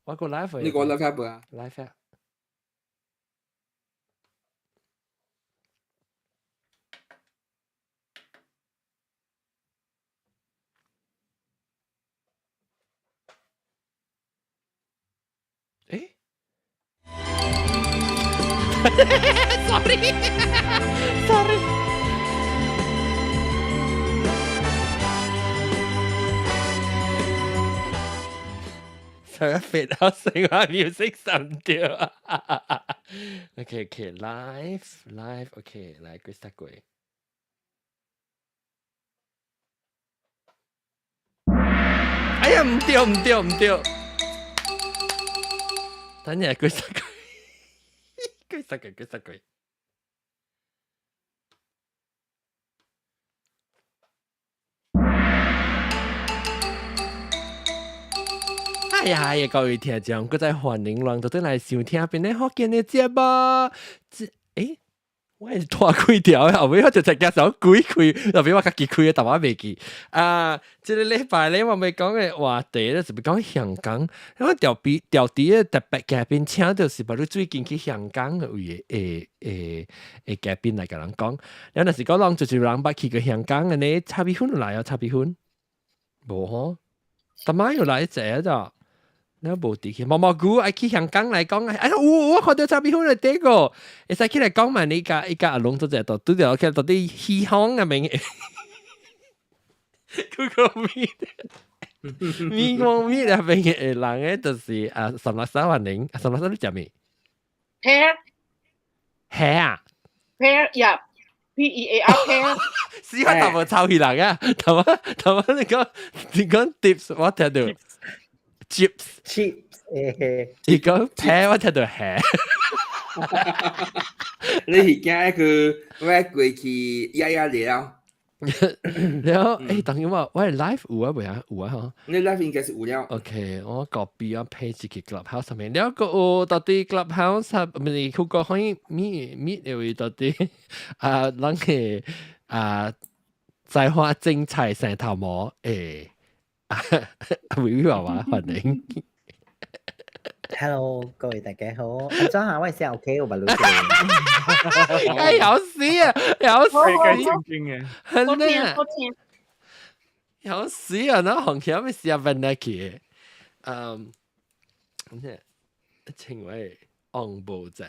我個 live 你個 live 啊？live 啊！誒？Sorry，sorry。上一 fit 啊，成個 music 神掉。OK OK live live OK 來幾十個。哎呀，唔對唔對唔對，等陣幾十個，幾十個幾十個。哎呀，呀，各位聽眾，閣再歡迎攏倒轉來收聽邊个福建的節目。這，欸，我是拖開條，後尾我就直接想鬼開，後尾我家己開的，但我袂記。啊，這个禮拜咧，我欲講的話題咧，是欲講香港。我調比調佇个特別嘉賓請著是，你最近去香港的位的的的嘉賓來共人講。了若是講攏就是人捌去過香港的呢，炒米粉有來啊？炒米粉？無吼？逐擺有來一個咋？你無佇去毛毛菇愛去香港來講，哎，有我看著炒米粉的第個，會使起來講嘛？你佮伊佮阿龍做者到拄著去到底西方啊邊，Google Meet 咪光咪那邊的人誒，就是啊，三六三萬零，三六三你食咩？ Pear。蝦啊？Pear 呀，P E A R pear。死我頭無抄起來啊！頭啊頭啊，你講你講 tips，我聽著。chips chips 誒，伊講皮，我聽著蝦。你是驚佢我過去壓壓你了？然後誒，等於我我 live 有啊未啊？有啊嗬。你 live 應該是有了。 OK，我 copy 啊 paste 去 Clubhouse 上面。了個有到底 Clubhouse 唔是佢個可以meet meet 的位到底啊，咱個啊，在花精彩生頭毛誒。維維娃娃歡迎。 Hello，各位大家好。安怎下我聲 OK 有冇錄哎，有死啊！有死！好聽好聽。有死啊！那紅橋咪試下問下佢。嗯，咩？稱為昂步仔。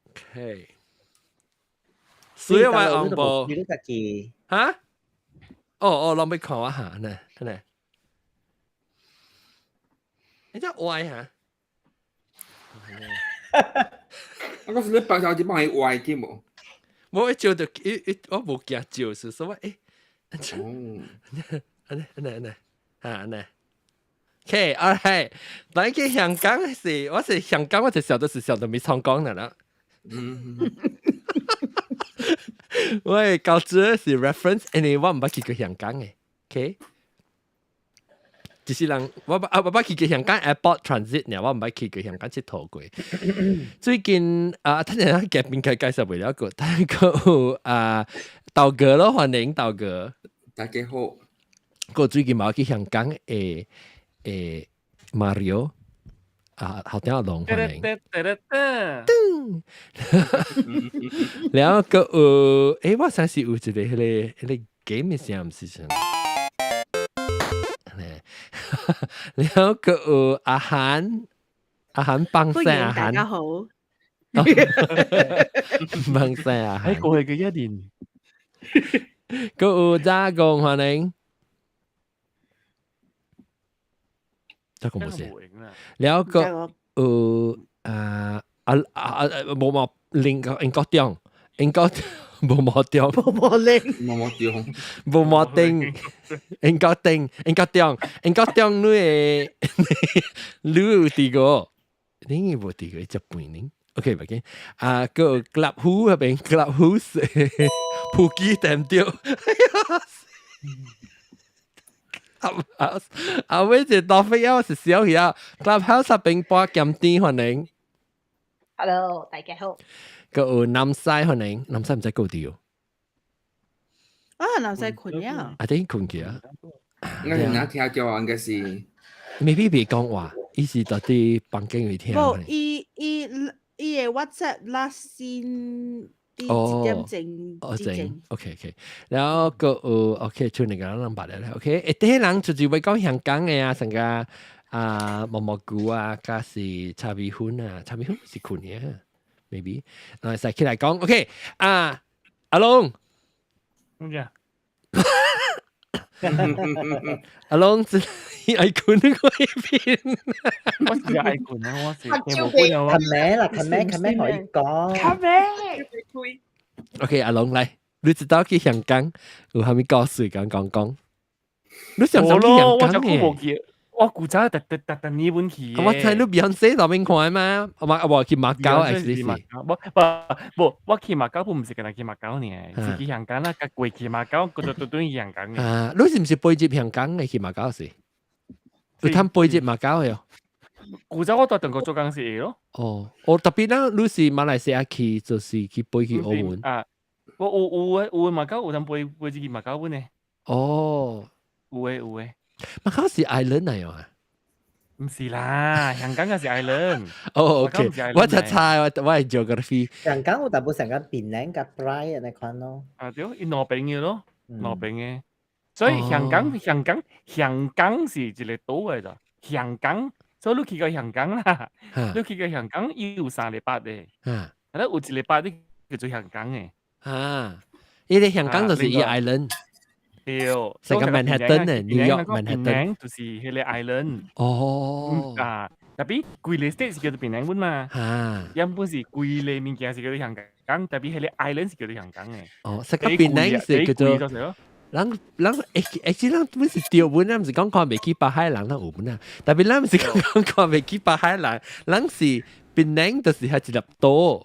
OK。所以話昂步。你家己。嚇？哦哦，攏欲看我下呢，呢？你這歪嚇？我講是你白頭就幫佢歪添無？我一照就一一我無驚照是所以誒。哦。按呢按呢按呢啊按呢。OK，all right。咱去香港是，我是香港，我就曉得是曉得未創講的啦。嗯。我的高知是 reference，因為我毋捌去過香港的，OK？就是人我啊我捌去過香港 airport transit 爾，我毋捌去過香港𨑨迌過。最近啊，等陣嘉賓介介紹袂了個，但個啊，豆哥咯，歡迎豆哥。大家好。個最近嘛去香港的的 Mario。啊，好聽阿龍歡迎。然後個有，誒，我上次有一個彼個彼個 game 的聲，毋是啥？然後個有阿韓，阿韓幫聲阿韓。大家好。幫聲阿韓。喺過去嘅一年，個有扎公歡迎。這個冇事。然後個有啊啊啊無毛林英國中，英國無毛中，無毛林，無毛中，無毛丁，英國丁，英國中，英國中你的你有佇個？你無佇過食飯呢？OK，袂緊。啊，個 Club Who 彼邊 Club Who 普吉點著。Clubhouse，啊，尾一個 topic 我是小去啊。Clubhouse 彼邊播鹹甜歡迎。 Hello，大家好。閣有南西歡迎，南西毋知閣有佇哦。啊，南西睏了。啊，等睏去啊。應該是哪聽叫應該是。 Maybe 別講話，伊是佇佇房間裡聽。無，伊伊伊的 WhatsApp last seen 佇1點鐘哦，之前。 OK，然後個有 OK，出嚟個人捌咧，OK，啲人就是會講香港嘅啊，成個啊毛毛菇啊，加是茶米粉啊，茶米粉是困嘅，maybe，啊，使起來講，OK，啊，阿龍，咩啊？阿龍是愛困嗰邊，我是愛困啊，我是聽無困啊。琴咩啦？琴咩？琴咩可以講？琴咩？ OK，阿龍來，你知道去香港有啥物故事講講講？你想想去香港嘅？我古早特特特特呢本去。我睇你 Beyonce 那邊看嘛，我去馬交 actually 是。無無無，我去馬交本毋是干焦去馬交呢，是去香港啦，佮過去馬交，過就對對去香港嘅。啊，你是毋是飛入香港嘅去馬交時？有通飛入馬交嘅？古早我在中國做工是會咯。哦，我特別啦，你是馬來西亞去，就是去飛去澳門。啊，我有有有馬交有通飛飛入去馬交本呢。哦，有誒有誒。馬交是 island 嚟啊？毋是啦，香港嘅是 island。哦，OK，我就猜我我係 geography。香港有大部分個檳榔佮 Prai 那款咯。啊對，伊兩邊嘅咯，兩邊嘅。所以香港香港香港是一個島嚟咋，香港，所以你去過香港啦，你去過香港，伊有三個八嘅，啊，有一個八你叫做香港嘅。啊，伊個香港就是伊 island。對，成個 Manhattan 嘅，New York Manhattan 就是彼個 island。哦。啊，tapi 規個 state 是叫做檳榔本嘛。啊。原本是規個物件是叫做香港，tapi 彼個 island 是叫做香港嘅。哦，成個檳榔是叫做。人人會會記咱本是對本，咱毋是講看袂起巴海人，咱有本啊。特別咱毋是講看袂起巴海人，咱是檳榔就是彼一粒島。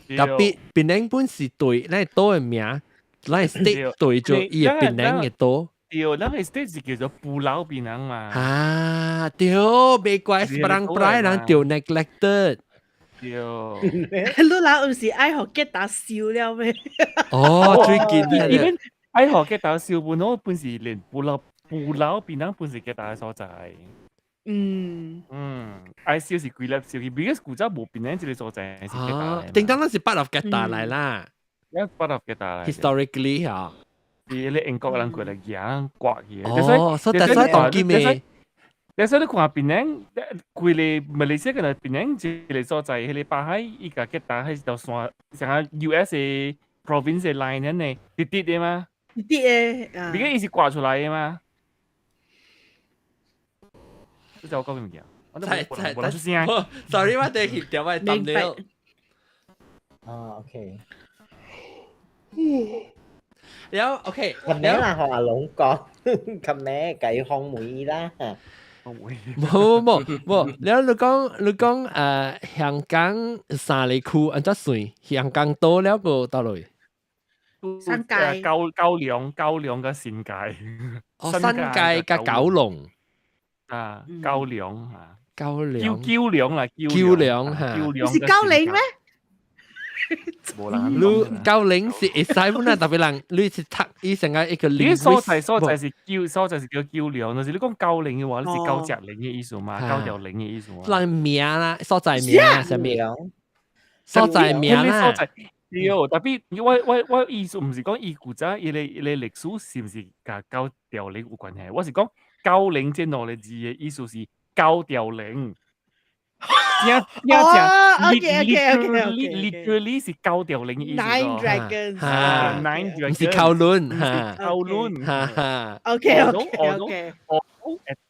特別檳榔本是對咱島的名，咱 state 對做伊的檳榔的島。對，咱個 state 是叫做 Pulau Pinang 嘛。啊，對，袂怪 Seberang Perai 人著 neglected。對。你老毋是愛予吉打燒了咩？哦，最近 even 愛予吉打燒本我本是連 Pulau Pinang 本是吉打的所在。嗯，愛燒是規粒燒去，because 古早無檳榔這個所在是吉打。頂當咱是 part of 吉打來啦。一 part of 吉打來。 Historically 嚇。是咧英國人過來贏刮去。哦，所以所以當今嘅。你所以你看檳榔，規個馬來西亞個檳榔一個所在，彼個巴海伊共吉打彼條線，像啊 US 的 province 的 line 按呢，直直的嘛。直直的啊。別個伊是刮出來的嘛。這就我講物件。太太無出聲。 Sorry，我哋協調我抌了。哦，OK。了 OK。琴日啦，學阿龍講，琴日計康妹啦。無無無，了你講香港三个區按怎算？香港島了個佗落？新界、九龍佮新界。哦，新界佮九龍。啊，九龍啊，九龍。九龍啦，九龍嚇。毋是九龍咩？無啦，你九龍是會使本啊，特別人你是讀伊成個一個你所在是九所在是叫九龍，就是你講九龍的話，你是九隻龍的意思嘛？九條龍的意思嘛？人名啦，所在名啊，啥物？所在名啦。對，特別我意思毋是講伊古早伊個歷史是毋是佮九條龍有關係？我是講九龍這兩個字的意思是九條龍。正正正，literally 是九條龍意思。 Nine dragons， Nine dragons，毋是九輪，哈，九輪，哈哈。 OK。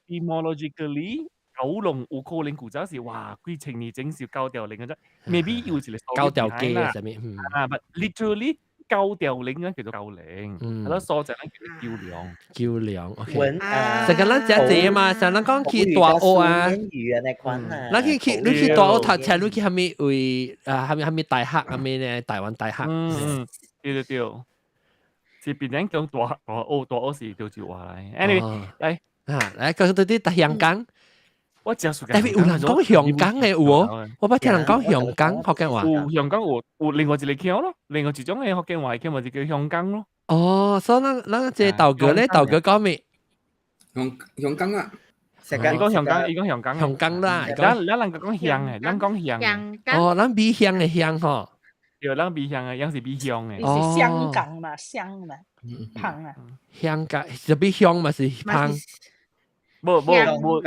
Etymologically，九龍有可能古早是哇，幾千年前是九條龍嘅啫，maybe 有一個九條街啊，啥物？啊，but literally 九條龍啊叫做九龍，係咯，所在咧叫做九龍。九龍，OK。啊，成個咱食濟嘛，像咱講去大學啊，魚啊那款啊，咱去你去大學讀冊，你去啥物位啊？啥物啥物大學，啥物咧？台灣大學。嗯，對對對，是別人講大學是潮州話來。Anyway，來啊，來講到啲香港。我真暑特別有人講香港的有哦，我捌聽人講香港福建話。有香港有有另外一個腔咯，另外一種的福建話腔，咪就叫香港咯。哦，所以咱咱這豆哥咧，豆哥講咩？香港啊，伊伊講香港，伊講香港。香港啦，咱咱人講香嘅，咱講香。香港。哦，咱比香嘅香吼。對，咱比香嘅，樣是比香嘅。你是香港嘛？香嘛？芳啊？香港就比香嘛是芳。無無無，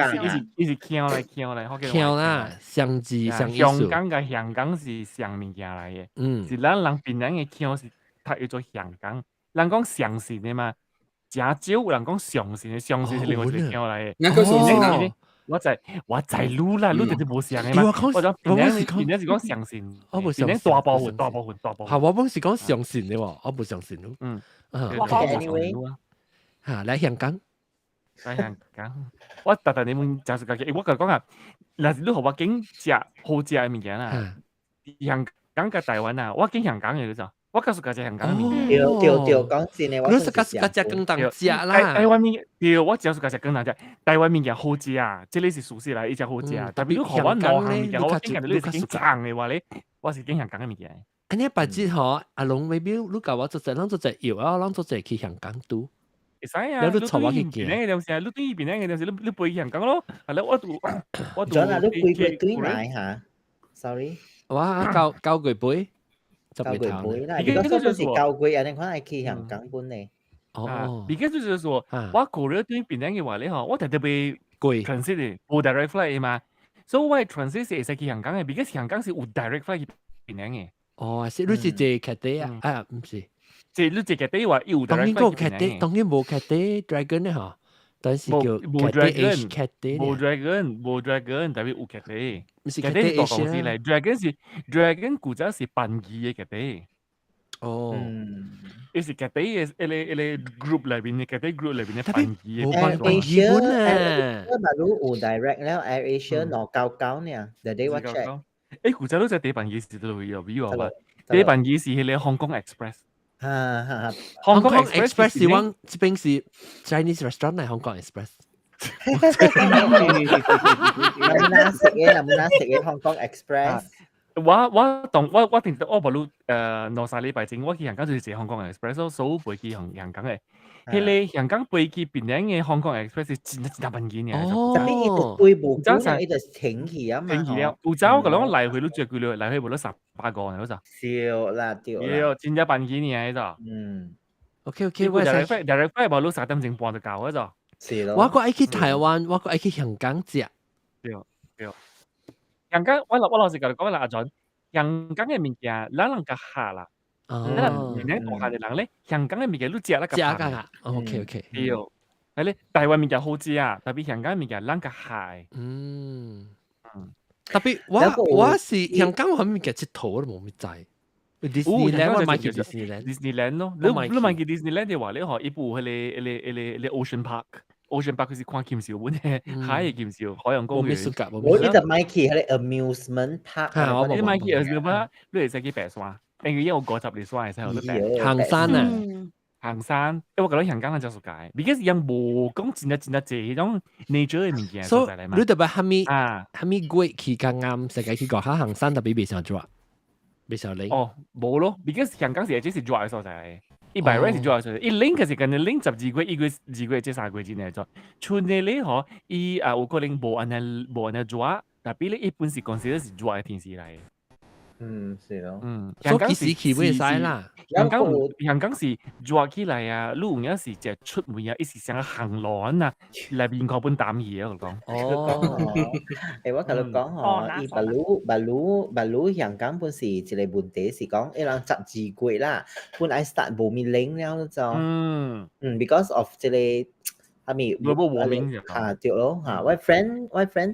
伊是腔來腔來，腔啦，相字相意思。香港佮香港是相物件來嘅，是咱人檳榔嘅腔是讀做香港，人講相信的嘛，誠少有人講相信的，相信是另外一個腔來的。哦，我知你啦，你直直無相的嘛。我講檳榔是講相信，我無檳榔大部分大部分大部分。嚇，我本是講相信的喎，我無相信咯。我講嚇，來香港。來香港，我特特你問就是家己，我共講啊，若是你予我揀食好食的物件啦，香港佮台灣啊，我揀香港的咋，我較 suka 食香港的物件。對對對，講真的，我你是較 suka 食廣東食啦。台灣物件對，我誠 suka 食廣東食，台灣物件好食啊，這個是事實來，伊誠好食。但是你予我兩項物件，我揀你是揀重的話咧，我是揀香港的物件。按呢別節吼，阿龍 maybe 你共我做陣，咱做陣搖啊，咱做陣去香港拄。會使啊，你帶我去行。檳榔的東西，你對檳榔的東西，你飛去香港咯。係咯，我拄。咗啊，你飛過對來嚇？Sorry。我九月飛， 9月飛啦。如果說是9月，按呢款會去香港本呢？哦。而家就是說，我過了對檳榔的話咧吼，我特特別貴 transit 的，無 direct flight 的嘛。所以我的 transit 是會使去香港的，because 香港是有 direct flight 去檳榔的。哦，是你是坐客地啊？啊，毋是。即你坐客地話有當然個客地，當然無客地 Dragon 咧吼，但是叫無 Dragon，客地無 Dragon，無 Dragon，但是有客地。毋是客地大公司嚟，Dragon 是 Dragon 古早是班機的客地。哦，伊是客地的一個 group 內面的客地 group 內面的班機的。無班機本啊。 Air 馬路有 direct 了，Air Asia 299呢，the day 我 check。誒，古早都在第一班機是佗位哦，比如話，第一班機是彼個 Hong Kong Express。哈哈哈 Hong Kong Express 是往這邊是 Chinese restaurant 嚟 Hong Kong Express。有冇食嘅？有冇食嘅 Hong Kong Express？我當我定我無論2、3禮拜前，我去香港就是坐 Hong Kong Express，所以飛去香港嘅。彼個香港飛去檳榔嘅 Hong Kong Express 是真真正慢機爾。哦。但伊就飛無久，伊就停去啊嘛。停去了。有走我講來回都最貴了，來回無得300個呢，嗰少啦，對啦。對，真正慢機爾，嗰嗯。 OK，我 direct flight 無你3點鐘半就到嗰個。是咯。我閣愛去台灣，我閣愛去香港食。對對。香港，我老實共你講啦，阿 John，香港嘅物件，咱人較客啦。咱人咱大漢嘅人咧，香港嘅物件你食啦較食較 OK。對，係咧，台灣物件好食啊，但比香港物件咱較客。特別我是香港我物件佚佗我都無物知。Disneyland 我買去 Disneyland。 Disneyland 咯，你買去 Disneyland 的話咧，嗬，伊部彼個 Ocean Park。Ocean Park 佢是看禽獸本嘅，海嘅禽獸，海洋公園。我一直買去彼個 amusement park。你買去 amusement park，你會使去爬山，因為有52山會使予你爬。行山啊！行山，因為我覺得香港人真 suka，because 𪜶無講真正真正濟彼種 nature 的物件所在來嘛。你特別蝦米啊？蝦米月去較啱？世界去過下行山特別袂傷熱，袂傷冷。哦，無咯，because 香港是這是熱的所在。伊 by right 是熱的所在，伊冷可是敢若冷12月、1月、2月這3個月之內做。春的咧吼，伊也有可能無按呢熱，但比咧一般是講實是熱的天時來的。嗯，是咯。香港是去會使啦。香港是熱起來啊，你有影是一出門啊，伊是成個行路啊，內面看本淡去啊，我講。哦。欸，我共你講吼，伊 baru baru baru 香港本是一個問題，是講伊人12月啦，本來 start 無咪冷了就。because of 這個啥物 global warming 嚇對咯嚇，我 friend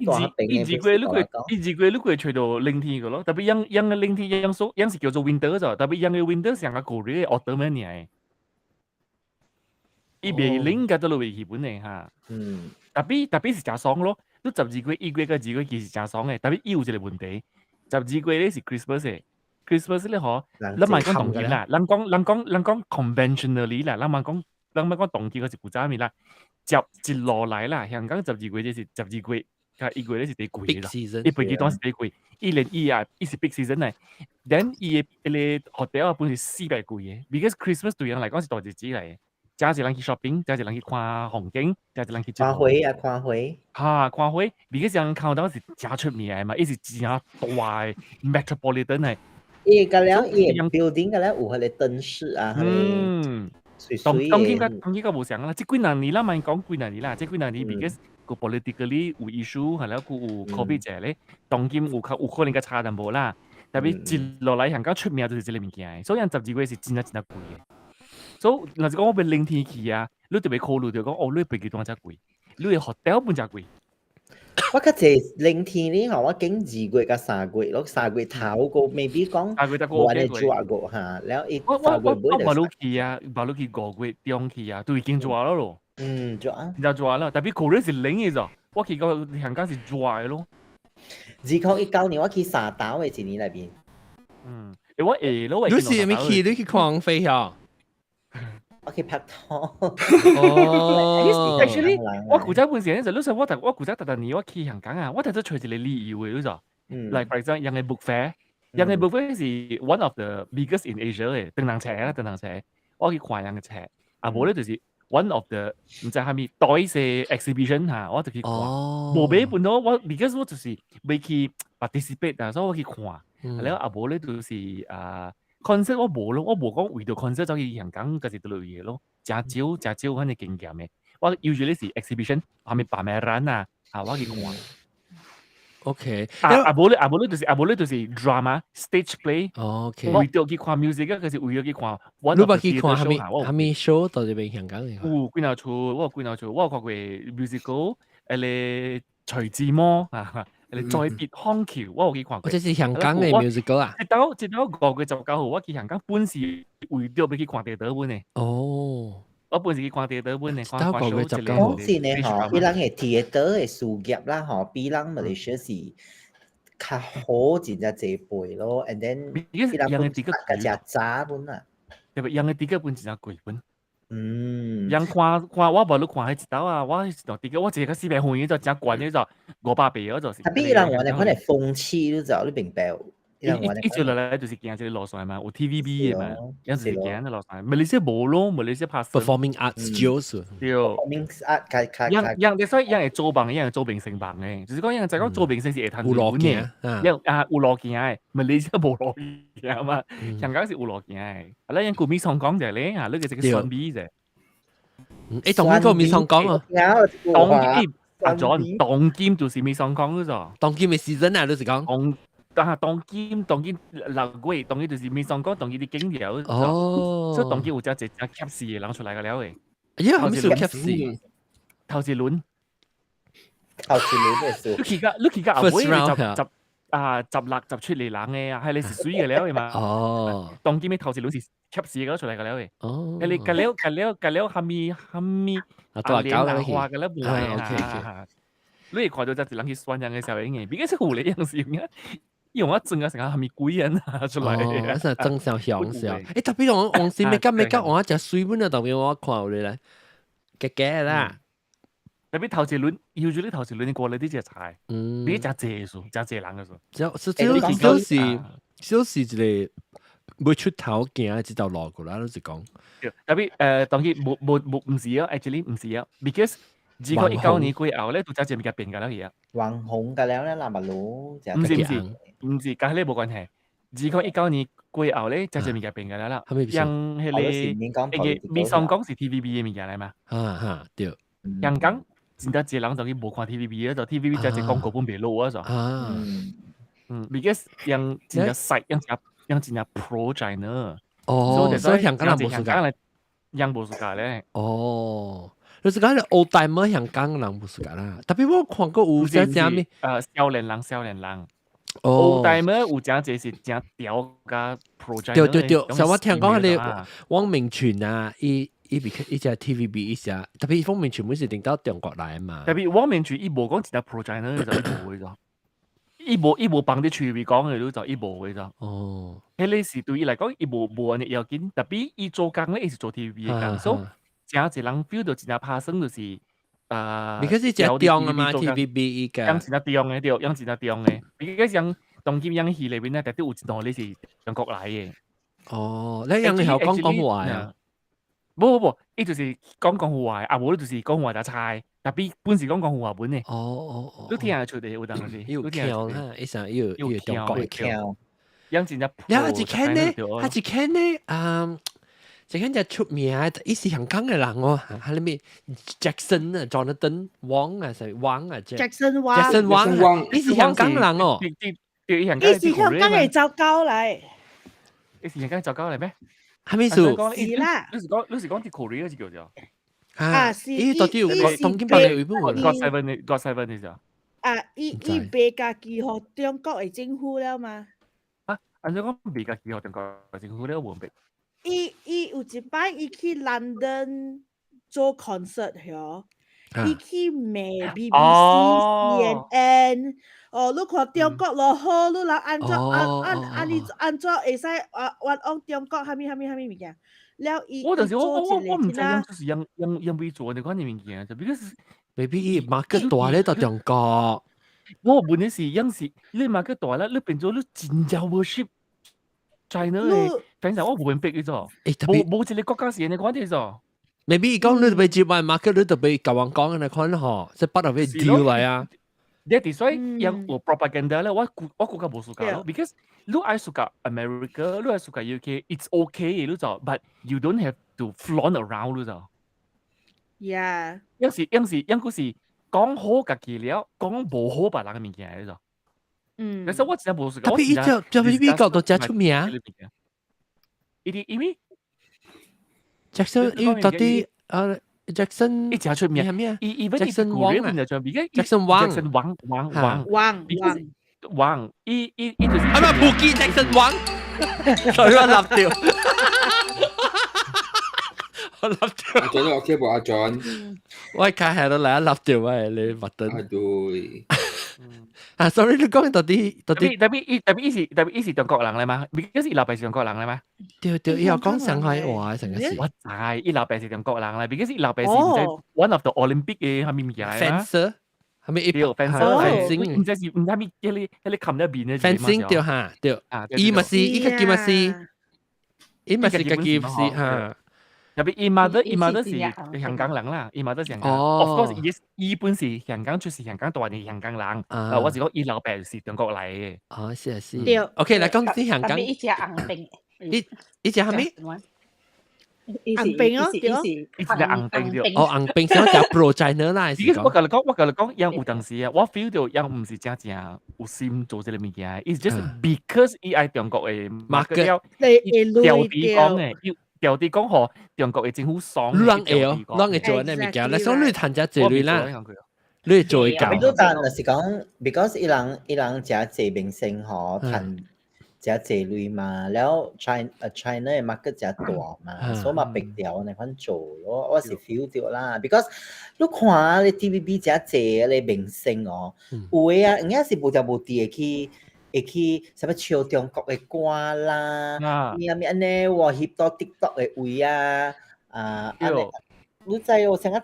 住彼邊伊2月你會伊2月你會揣到冷天個咯，但比樣樣个冷天樣說樣是叫做 winter 咗，但比樣个 winter 像個 Korea autumn 爾，伊袂冷甲倒落袂去本的哈。但比是誠爽咯，你12月、1月佮2月其實誠爽的，但比伊有一個問題，十二月咧是 Christmas 的，Christmas 咧吼，咱莫講當今啦，咱講 conventionally 啦，咱莫講當今個是古早物啦。接一路來啦，香港十二月就是十二月佮1月咧是第貴 Peak 啦。 season。伊飛機單是第貴，伊連伊啊，伊是 peak season 嚟。then 伊的彼個 hotel 啊本是四百貴的，because Christmas 對人來講是大日子嚟的。誠濟人去 shopping，誠濟人去看風景，誠濟人去看花啊，看花。哈，看花，because 人看到是誠出名的嘛，伊是誠大的 metropolitan 的。伊個了，伊個 building 個了有彼個燈飾啊，彼個媠當當今媠的。佮當今佮無相啦，這幾若年啦，莫講幾若年啦，這幾若年 because 個 politically 有 issue，係了，閣有 COVID 這咧，當今有較有可能較差淡薄啦。特別一落來香港出名就是這個物件，所以人12月是真正真正貴的。所以若是講我欲冷天氣啊，你特別考慮著講，哦，你飛機單遮貴，你的 hotel 本遮貴。我較濟冷天呢吼，我揀2月佮3月咯，3月頭個 maybe 講3月才無按呢熱過哈，了伊我三我月尾就我我無去啊，無去5月中去啊，都已經熱了咯。嗯，熱啊。真熱了，特別可能是冷的咋，我去到香港是熱的咯。2019年我去沙島的一年內面。嗯，欸，我會咯，你是咪去？你去看飛呀？我去拍拖。哦。 Actually，我古早本時咧，就你說我我古早逐逐年我去香港啊，我特做揣一個理由的，你知？Like for example，人的 book fair，人的 book fair 是 one of the biggest in Asia 的，當人冊啦，當人冊，我去看人的冊，啊無咧就是 one of the 毋知蝦米 toys exhibition 哈，我就去看。無買本咯，我 because 我就是欲去 participate 啊，所以我去看。了啊無咧就是啊 concert 我無咯，我無講為著 concert 走去香港，嗰是佗落去咯，誠少誠少款的經驗的。我 usually 是 exhibition，蝦米 pameran 啊，啊我去看。 啊啊無咧啊無咧就是啊無咧就是 drama stage play。 為著去看 music 啊，就是為著去看。你捌去看蝦米蝦米 show 到這邊香港的？有幾若齣，我有幾若齣，我有看過 musical，彼個徐志摩啊，彼個再別康橋，我有去看過。這是香港的 musical 啊？一到一到5月19號，我去香港本是為著欲去看地道本的。我本是去看地道本的，看到5月19號。講真的吼，伊人的 theatre 的事業啦吼，比咱馬來西亞是較好真正濟倍咯，and then 伊人本較誠早本啊。對不？人的 ticket 本真正貴本。人看看我無你看彼一道啊，我彼一段 ticket 我一個四百分就誠懸的就500八嗰就是。特別伊人玩的款的風氣，你知道？你明白無？伊一直落來就是行這個路線嘛，有 TVB 的嘛，伊就是行這個路線。馬來西亞無咯，馬來西亞拍 performing arts 少。對。 performing art 較較較。樣樣所以樣會做夢，樣會做明星夢的，就是講樣在講做明星是會趁有路行，樣啊有路行的，馬來西亞無路行嘛，香港是有路行的。啊，咱樣古米桑講者咧，啊，你個這個選美者。欸，當今個米桑講啊？當今阿 John，當今就是米桑講嗰個。當今的 season 啊，你是講？當但係當今當今6月，當今就是米桑講，當今啲景條。所以當今有誠濟誠吸死的人出來個了的。哎呀，啥物是吸死？頭一輪。頭一輪的數。你去到後尾十十啊16 17個人的啊，彼個是媠個了的嘛。當今的頭一輪是吸死個出來個了的。彼個個了個了個了，蝦米蝦米啊，大搞了花個了無的啊。你會看到誠濟人去選人的時候，應該，比較是有咧樣是用啊，用我裝啊成個蝦米鬼人啊出來。哦，我是裝小雄小。欸，特別講王鑫咩咩我食水本啊，特別我看有咧來，假假啦。特別頭一輪，要住你頭一輪過來啲隻菜，你誠濟數，誠濟人的數。少少少是少是一個欲出頭行這條路過啦，你是講。特別當然無無無毋是啊，actually 毋是啊，because 2019年過後咧，就誠濟物件變㗎了去啊。網紅㗎了咧，那馬路。毋是毋是毋是，佮彼個無關係。2019年過後咧，誠濟物件變㗎了啦。像彼個彼個米桑講是 TVB 的物件來嘛？哈哈，對。香港真正濟人就去無看 TVB 啊，就 TVB 誠濟廣告本袂落啊，就。because 人真正細，人真人真正 pro China。哦，所以香港人無 suka。人無 suka 咧。哦。就是講 old timer 香港人無 suka 啦，特別我看過有啥啥物，少年人，少年人。哦 old timer 有誠濟是誠屌佮 pro China。對對對，像我聽講彼個汪明荃啊，伊伊比伊只 TVB 伊只，特別汪明荃本是頂到中國來嘛。特別汪明荃伊無講一隻 pro China 就伊無的咋，伊無伊無放佇喙尾講的，你就伊無的咋。彼個是對伊來講，伊無無按呢要緊，特別伊做工咧，伊是做 TVB 的工，所以誠濟人 feel 到真正拍算就是啊，你可是只中啊嘛，TVB 伊個。樣是那中的對，樣是那中的。比如講當今樣戲裏邊咧，特別有一段你是中國來的。哦，你樣曉講廣府話啊？無無無，伊就是講廣府話，啊無就是講話就猜，特別本是講廣府話本的。哦哦哦，你聽得出的有當時。有腔哈，伊想有有中國的腔。樣真正。你一看呢，啊一看呢，嗯。這個就出名，伊是香港的人哦，係咪 Jackson 啊，Jonathan Wong 啊，係 Wang 啊，Jackson Wang。 Jackson Wang，伊是香港人哦。對，伊是香港的糟糕來。伊是香港糟糕來咩？係咪數？是啦。你是講啲 Korea 是叫做？啊，是。伊到底有當今百年有冇？God Seven God Seven 是啥？啊，伊賣家己予中國的政府了嘛？啊，按怎講賣家己予中國政府了無明？伊有一擺伊去 London 做 concert 嗬，伊去罵 BBC、CNN，哦，你看中國落好，你人按怎按按按你按怎會使啊冤枉中國蝦米蝦米蝦米物件？了伊我就是我毋知影就是用用用咩做呢款物件，就 because maybe 伊 market 大咧到中國。我問的是，樣是你 market 大啦，你變做你真正 worship China 嘅，反正我無明白伊做，無無一個國家是按呢款的做。 maybe 伊講你特別接外 market，你特別共人講按呢款吼，即 part of it deal 來啊。你係所以有 propaganda 咧，我國家無 suka 咯，because 你愛 suka America，你愛 suka UK，it's okay 你就，but you don't have to flaunt around 你就。 有時有時有個是講好家己了，講無好別人嘅物件你就。其實我真係無 suka。特別伊就就比美國都真出名。伊啲因為 Jackson 伊到底啊 Jackson 伊真出名。係咩啊伊？Jackson Wang 啊，Jackson Wang Jackson Wang Wang Wang Wang Wang Wang 伊伊伊就是啊唔係布基 Jackson Wang，所以我立掉，我立掉。阿 John 你 OK 無阿 John？我開下都來立掉喂，你麥登。啊對。啊，sorry，你講到底到底特別伊特別伊是特別伊是中國人嚟嘛？because 伊老爸是中國人嚟嘛？對對，伊又講上海話成個是。我知，伊老爸是中國人嚟，because 伊老爸是毋知 one of the Olympic 嘅蝦米物件嚟嘛？Fencer 係咪？對，fencer，毋知是毋知咪迄個迄個冚喺面嘅。 fencing 對哈對，伊嘛是伊家己嘛是，伊嘛是家己是哈。特別伊媽的伊媽的是香港人啦，伊媽的香港。Of course，伊伊本是香港出世，香港大嘅香港人。啊，我是講伊老爸是中國來嘅。哦，是啊是。對。 OK，來講啲香港。伊食紅病。伊伊食蝦米？紅病哦，對。伊食紅病對。哦，紅病是講 pro China 啦。我共你講，我共你講，𪜶有當時啊，我 feel 到𪜶毋是真正有心做這個物件，It's just because 伊愛中國的 market，伊調低講的，伊調低講予中國的政府爽。你攏會哦，攏會做呢物件，你所以你趁遮濟鐳啦，你會做會到。你都但就是講，because 伊人伊人誠濟明星吼，趁誠濟鐳嘛，了 China 的 market 誠大嘛，所以嘛逼掉按呢款做咯，我是 feel 到啦。because 你看你 TVB 誠濟個明星哦，有的啊，應該是無條無地會去會去啥物唱中國的歌啦，咩咩按呢，喎翕到 TikTok 的位啊，啊，按呢，你知哦，成個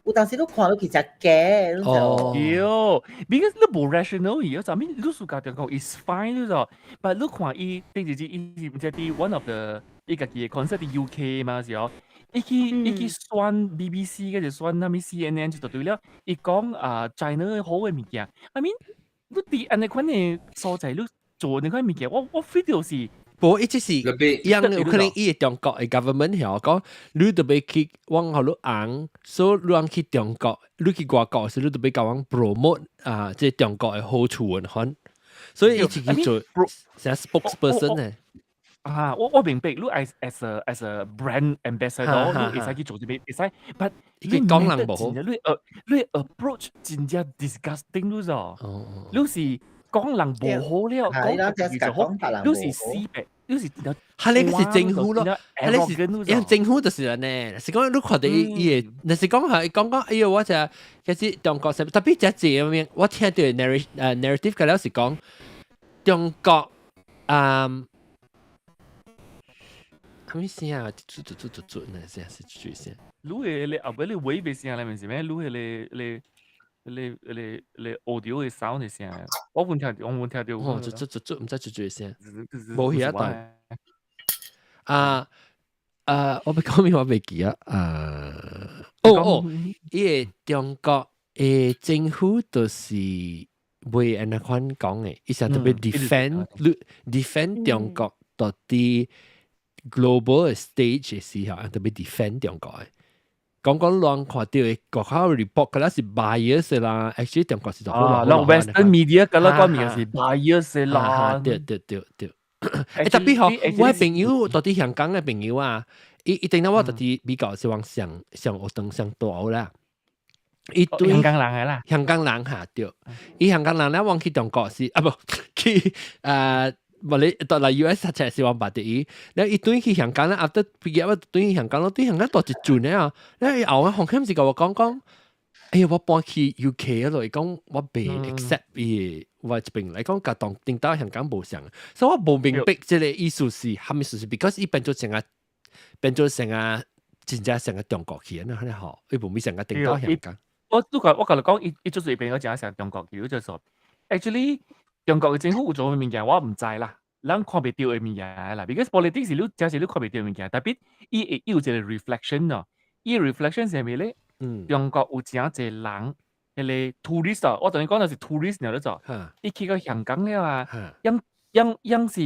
有當時你看落去誠假，你知哦。對，because 你無 rational 伊，就咪你 suka 中國 is fine 你知，but 你看伊第二日伊是毋知佇 one of the 伊家己的 concert 佇 UK 嘛是哦，伊去伊去選 BBC，抑是選啥物 CNN 就對了，伊講啊 China 好的物件，I mean 你佇按呢款的所在，你做按呢款物件，我 feel 到是。無，伊只是樣有可能伊的中國的 government 曉講，你特別去往予你紅，所以你通去中國，你去外國時，你特別共阮 promote 啊，這中國的好處款，所以伊自己做成 spokesperson 呢。啊，我明白，你 as a brand ambassador，你會使去做這個，會使，but 你講人無好，你 approach 真正 disgusting 你知？你是講人無好了，講自己就好，你是死白。你是係你個是政府咯，係你是因為政府就是按呢，是講你看到伊伊會，若是講係講講，哎喲，我就其實中國特別這這面，我聽到 narrative 嘅了是講中國，嗯，啥物聲啊？嘟嘟嘟嘟嘟，那聲是嘟聲。你嘅你後尾你 wave 嘅聲咧，唔是咩？你迄個你你你你 audio 嘅 sound 嘅聲，我本聽，我本聽到。哦，嘟嘟嘟嘟，毋知嘟嘟聲。無去一段。啊啊！我欲講咩？我袂記啊。啊！哦哦，伊個中國的政府就是袂按呢款講的，伊想特別 defend defend 中國到底 global stage 的時候，特別 defend 中國的。講講亂看到的國家 report，可能是 bias 啦，actually 中國是做好啊，那 Western media 嗰個講面是 bias 啦。對對對對。欸，特別吼，我的朋友到佇香港的朋友啊，伊伊頂到我到佇美國是往上上學堂上大學啦。伊對香港人的啦，香港人嚇對，伊香港人咧往去中國是啊無去啊，無你到來 US 讀冊是往捌著伊，了伊轉去香港咧，after 畢業我轉去香港咯，對香港大一陣咧啊，了伊後啊洪謙是共我講講，哎呀我搬去 UK 嗰度，伊講我袂 accept 伊，我這邊來講，共當頂到香港無相，所以我無明白這個意思是啥物意思，because 伊變做成個變做成個真正成個中國去，按呢吼，伊無咪成個頂到香港。我都講，我共你講，伊伊就是變咗真成中國去，就是說，actually 中國的政府有做的物件，我毋知啦，咱看袂著的物件啦。because politics 是你真是你看袂著的物件，特別伊會有一個 reflection 咯。伊 reflection 是啥物咧？中國有誠濟人，彼個 tourist 啊，我同你講就是 tourist 爾咧做。伊去到香港了啊，樣樣樣是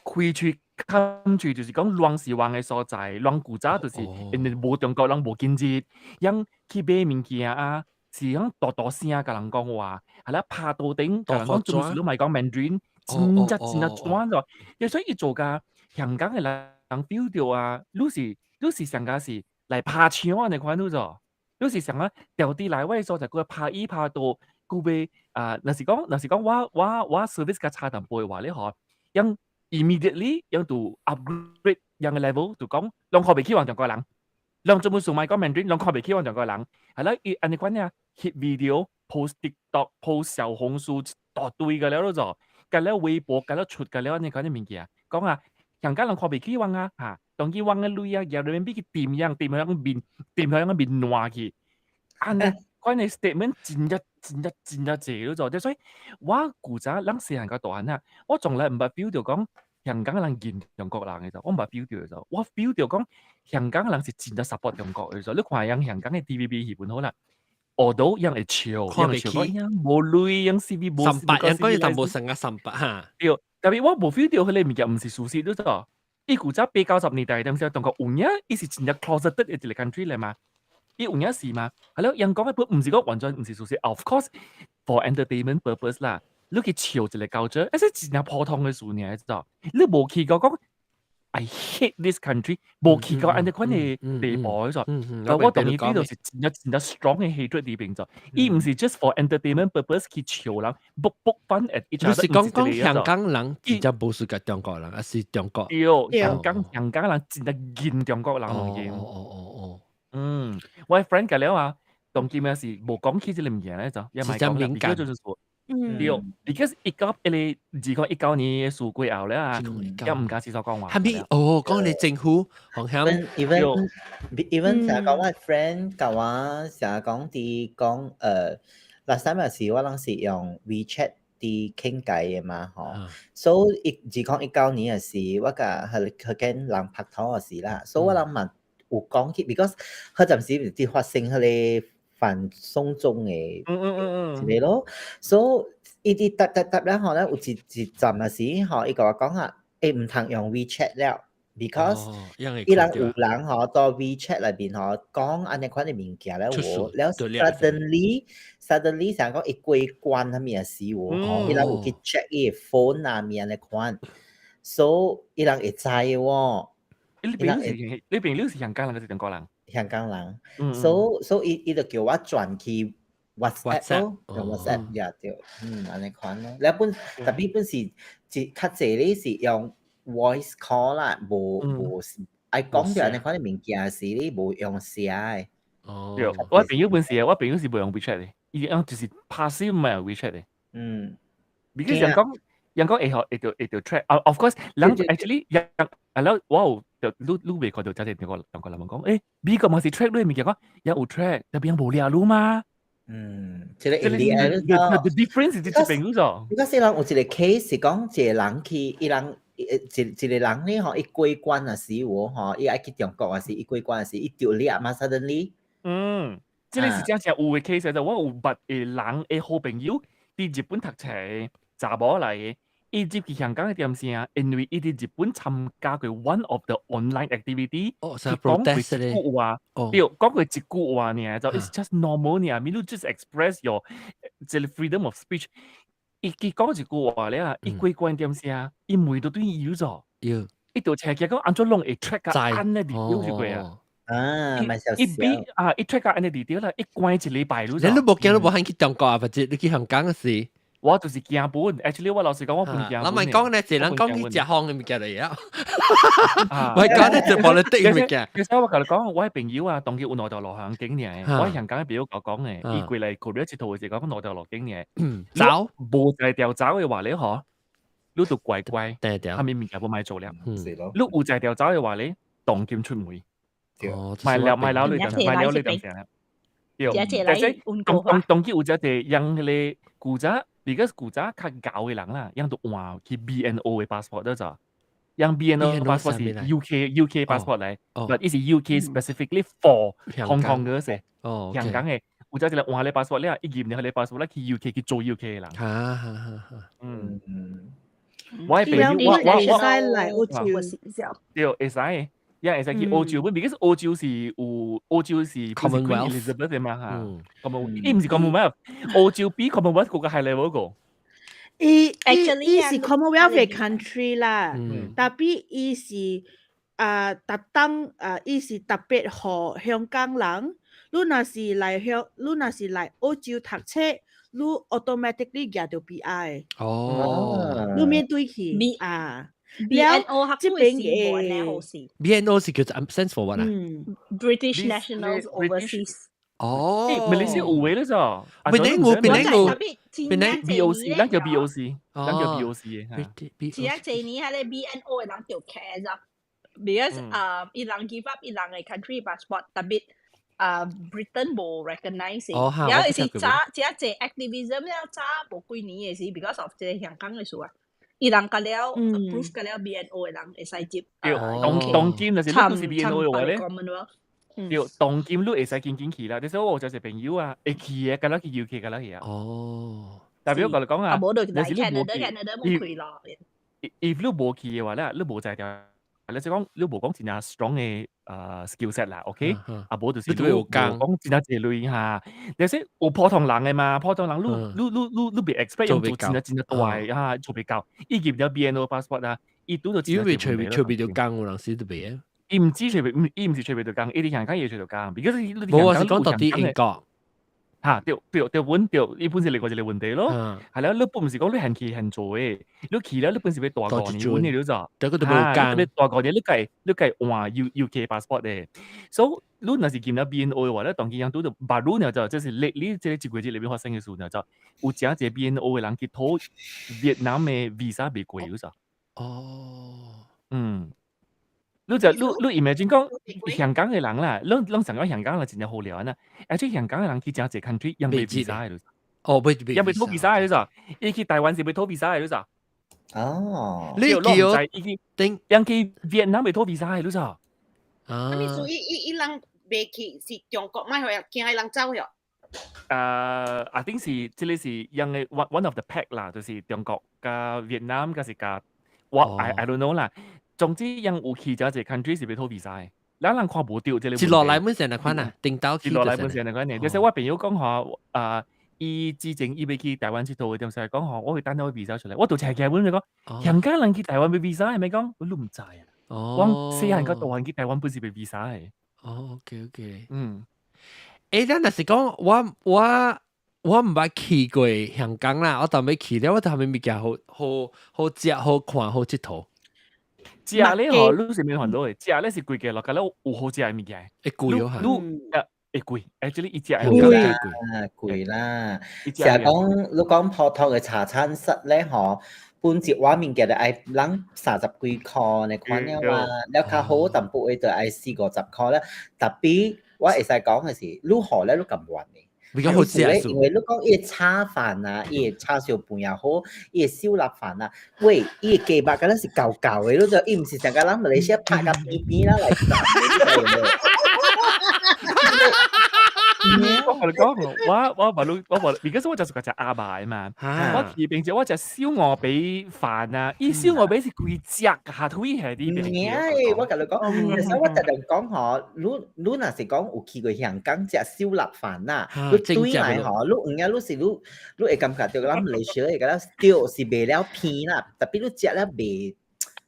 開喙冚喙，就是講亂是亂的所在，亂古早就是因為無中國人無今日，樣去買物件啊。是響大大聲共人講話，係啦，拍桌頂共人講，做咩事攏莫講 Mandarin，真正真正轉咗。所以伊做甲香港的人 feel 著啊，你是你是上加是來拍槍按呢款你做，你是想啊調佇來我的所在，閣拍椅拍桌，閣欲啊，若是講若是講我我我 service 較差淡薄的話咧吼，樣 immediately 樣就 upgrade 樣的 level，就講攏看袂起阮中國人，攏專門想莫講 Mandarin，攏看袂起阮中國人，係啦，伊按呢款爾。翕 video、post TikTok、post 小紅書一大堆個了咯做，共了微博，共了出，共了按呢款的物件，講啊，香港人看袂起阮啊，哈，當去阮的鐳啊，舉人民幣去掂樣，掂予阮面，掂予阮面爛去，按呢款的 statement 真正真正真正濟咯做，所以我古早咱細漢到大漢啊，我從來毋捌 feel 著講香港人厭中國人的做，我毋捌 feel 著做，我 feel 著講香港人是真正 support 中國的做，你看樣香港的 TVB 戲本好啦。學到樣會笑，看袂起，樣無鐳，樣 CV 無三百，樣講伊淡薄成啊三百哈。對，特別我無 feel 著彼個物件毋是事實，你知伊古早八九十年代當時中國有影，伊是真正 closeted 的一個 country 來嘛。伊有影是嘛？係咯，人講的本毋是講完全毋是事實。Of course, for entertainment purpose 啦，你去笑一個culture，這是真正普通的事爾，知道？你無去過講 I hate this country，無去到按呢款的地步，知但我同伊 feel 到是真正真正 strong 的 hatred 佇邊做，伊毋是 just for entertainment purpose 去笑人，poke poke fun at each other。你是講講香港人真正無輸共中國人，還是中國？對，香港香港人真正厭中國人攏厭。哦哦哦哦。嗯，我 friend 共了啊，當今仔是無講起這個物件咧，就也毋講啦，比就是說，對，because 一九一個2019年的事過後咧啊，也毋敢四處講話。係咪？哦，講你政府好像 even even 成日講我 friend 共我成日講佇講last time 是我攏是用 WeChat 佇傾偈的嘛吼，所以2019年的時，我共彼彼間人拍拖的時啦，所以我人嘛有講起，because 彼陣時佇發生彼個反送中的一個咯，所以伊佇答答答了後咧，有一一陣的時吼，伊共我講啊，欸毋通用 WeChat 了，because 伊人有人吼佇 WeChat 內面吼講按呢款的物件了無，了 suddenly suddenly 想講伊過關啥物的時喎，吼，伊人有去 check 伊的 phone 啊物按呢款，所以伊人會知喎。你朋友是你朋友是香港人還是中國人？香港人，所以所以伊就叫我轉去 WhatsApp 咯，用 WhatsApp 也對，嗯，按呢款咯。了本特別本是一較濟咧是用 voice call 啦，無無愛講著按呢款的物件時，你無用寫的。哦，對，我朋友本是，我朋友是無用 WeChat 的，伊講就是拍死毋愛用 WeChat 的。嗯，because 人講，人講會學會著會著 track。啊，of course，人 actually 人啊了，我有就你你未看到真係中國人講，美國嘛是 track 你物件講，也有 track，特別無掠你嘛。嗯，這個 in the end the difference 是這邊咗。而家是人有一個 case 是講一個人去，伊人一一個人咧吼，伊過關啊時有吼，伊愛去中國啊時，伊過關啊時，伊著掠嘛 suddenly。嗯，這個是真正有的 case 就我有捌的人的好朋友佇日本讀冊，查某來的，伊入去香港的點聲，因為伊佇日本參加過 one of the online activity，哦，去講過一句話，對，講過一句話爾，就 it's just normal 爾，你 just express your 這個 freedom of speech。伊佢講一句話咧啊，伊過關點聲，伊問到對伊有咗，伊就請佢講按怎攏會 track 啊，按呢 detail 就過啊。啊，咪小伊比啊，伊 track 啊，按呢 detail 啦，伊關一禮拜咯。你都無驚，你無肯去中國啊？或者你去香港時？我就是驚本，actually 我老實講，我本驚本。我咪講咧，一人講去食風的物件嚟啊。我講咧就 politics 物件。其實我共你講，我的朋友啊，當佢有兩條路行景爾，我香港的朋友共我講的，伊過來 Korea 𨑨迌的時講兩條路景爾。走，無才調走的話咧，嗬，你就乖乖，對對。啥物物件無愛做了。是咯。你有才調走的話咧，當金出門。哦，賣了賣了你就賣了你就成。對，但是當當當佢有只隻用彼個古早，而家古早較厚的人啦，用就換去 BNO 的 passport 得咋？用 BNO passport 是 UK passport 來，但伊是 UK specifically for Hong Kong 嘅噻。香港的有只一個換咧 passport 了，伊入咧個 passport 咧去 UK 去做 UK 的人。哈哈哈。嗯。我的朋友，我我我來澳洲，對，會使。也會使去澳洲，本 because 澳洲是有澳洲是 Commonwealth Elizabeth 的嘛嚇，Commonwealth 伊毋是 Commonwealth，澳洲比 Commonwealth 閣較 high level 個。伊伊伊是 Commonwealth 的 country 啦，tapi 伊是啊特登啊，伊是特別予香港人，你若是來香，你若是來澳洲讀冊，你 automatically 舉著 PR。哦。你免對去啊。 BNO 這邊嘅 BNO 是叫做 stands for what 啊？British Nationals Overseas。哦，馬來西亞有嘅咧咋？邊個有？邊個有？邊個 BOC？咱叫 BOC，咱叫 BOC 嘅。是啊，這年係咧 BNO 的人就 care 咋，because 啊，伊人 give up 伊人的 country passport，特別啊 Britain 無 recognize。然後是早這這 activism 了早無幾年的是 because of 這個香港的事啊。伊人甲了 approve 甲了 BNO 的人會使接。對，當當今就是你都是 BNO 的話咧，對，當今你會使緊緊去啦。你說我就是朋友啊，會去的，敢若去 UK 敢若去啊。哦，代表我共你講啊，若是你無去，冇開咯。 if 你無去的話咧，你無才調，你就講你無講真正 strong 的skill set 啦，OK？啊無就是你無講真正濟類哈。你說有普通人的嘛？普通人你你你你你袂 expect 用做真正真正大的哈，做袂到。伊入了 BNO passport 啊，伊拄著因為揣揣袂著工有人時都袂啊。伊毋止揣袂，伊毋是揣袂著工，伊佇香港伊會揣著工。because 無，我是講到佇英國。嚇，對對對，本對，伊本是另外一個問題咯。係啦，你本毋是講你限去限做的，你去了你本是欲蹛五年，本的你就，這個都無工。欲蹛五年，你該你該換 UK passport 的。所以你若是進了 BNO 的話咧，當今樣拄著捌你呢就，這是 lately 這個一個月內面發生的事呢就，有誠濟 BNO 的人去討越南的 visa 袂過有咋？哦，嗯。你就你你 imagine 講香港的人啦，攏攏想講香港人真正好聊啊，而且香港的人去誠濟 country 用袂 visa 的，哦，袂袂，用袂討 visa 的咋？伊去台灣是袂討 visa 的咋？哦，你叫伊去頂，人去越南袂討 visa 的咋？啊，啥物事伊伊伊人袂去是中國莫予驚伊人走喲？ I think 是這個是用的 one of the pack 啦，就是中國佮越南，還是佮我 I don't know 啦。總之，人有去誠濟 country 是欲討 visa 的，咱人看無著這個。是落來本成那款啊，頂到去。是落來本成那款呢？就是我朋友講吼，啊，伊之前伊欲去台灣𨑨迌的，點時講吼，我會等我 visa 出來，我就真驚阮就講，香港人去台灣欲 visa 係咪講？我攏毋知啊。我細漢到大漢去台灣本是欲 visa 的。哦，OK OK，嗯。咱若是講我我我毋捌去過香港啦，我當欲去了，我頭物物件好好好食、好看、好𨑨迌。食咧吼，你是免煩惱的，食咧是規家落，甲咧有好食的物件。會貴哦，你會貴，actually 伊食貴啦，貴啦。成日講你講普通的茶餐室咧，吼，本一碗物件就愛人30幾箍呢款了嘛，了較好淡薄的就愛40-50箍啦。Tapi 我會使講的是，你予咧你甘願的。比較好食。因為你講伊的炒飯啊，伊的叉燒飯也好，伊的燒臘飯啊，喂，伊的雞肉敢若是厚厚的，你知伊毋是像甲咱馬來西亞拍甲扁扁啦來炸。我同你講，我話你我話，而家我就是食鴨肉嘛。我去邊隻我食燒鵝髀飯啊，伊燒鵝髀是規隻下腿係啲邊。唔我共你講，其實我特登講吼，你若是講有去過香港食燒臘飯啊，你對來吼，你有影你是你會感覺著咱馬來西亞會感覺對是袂了偏啦，特別你食了袂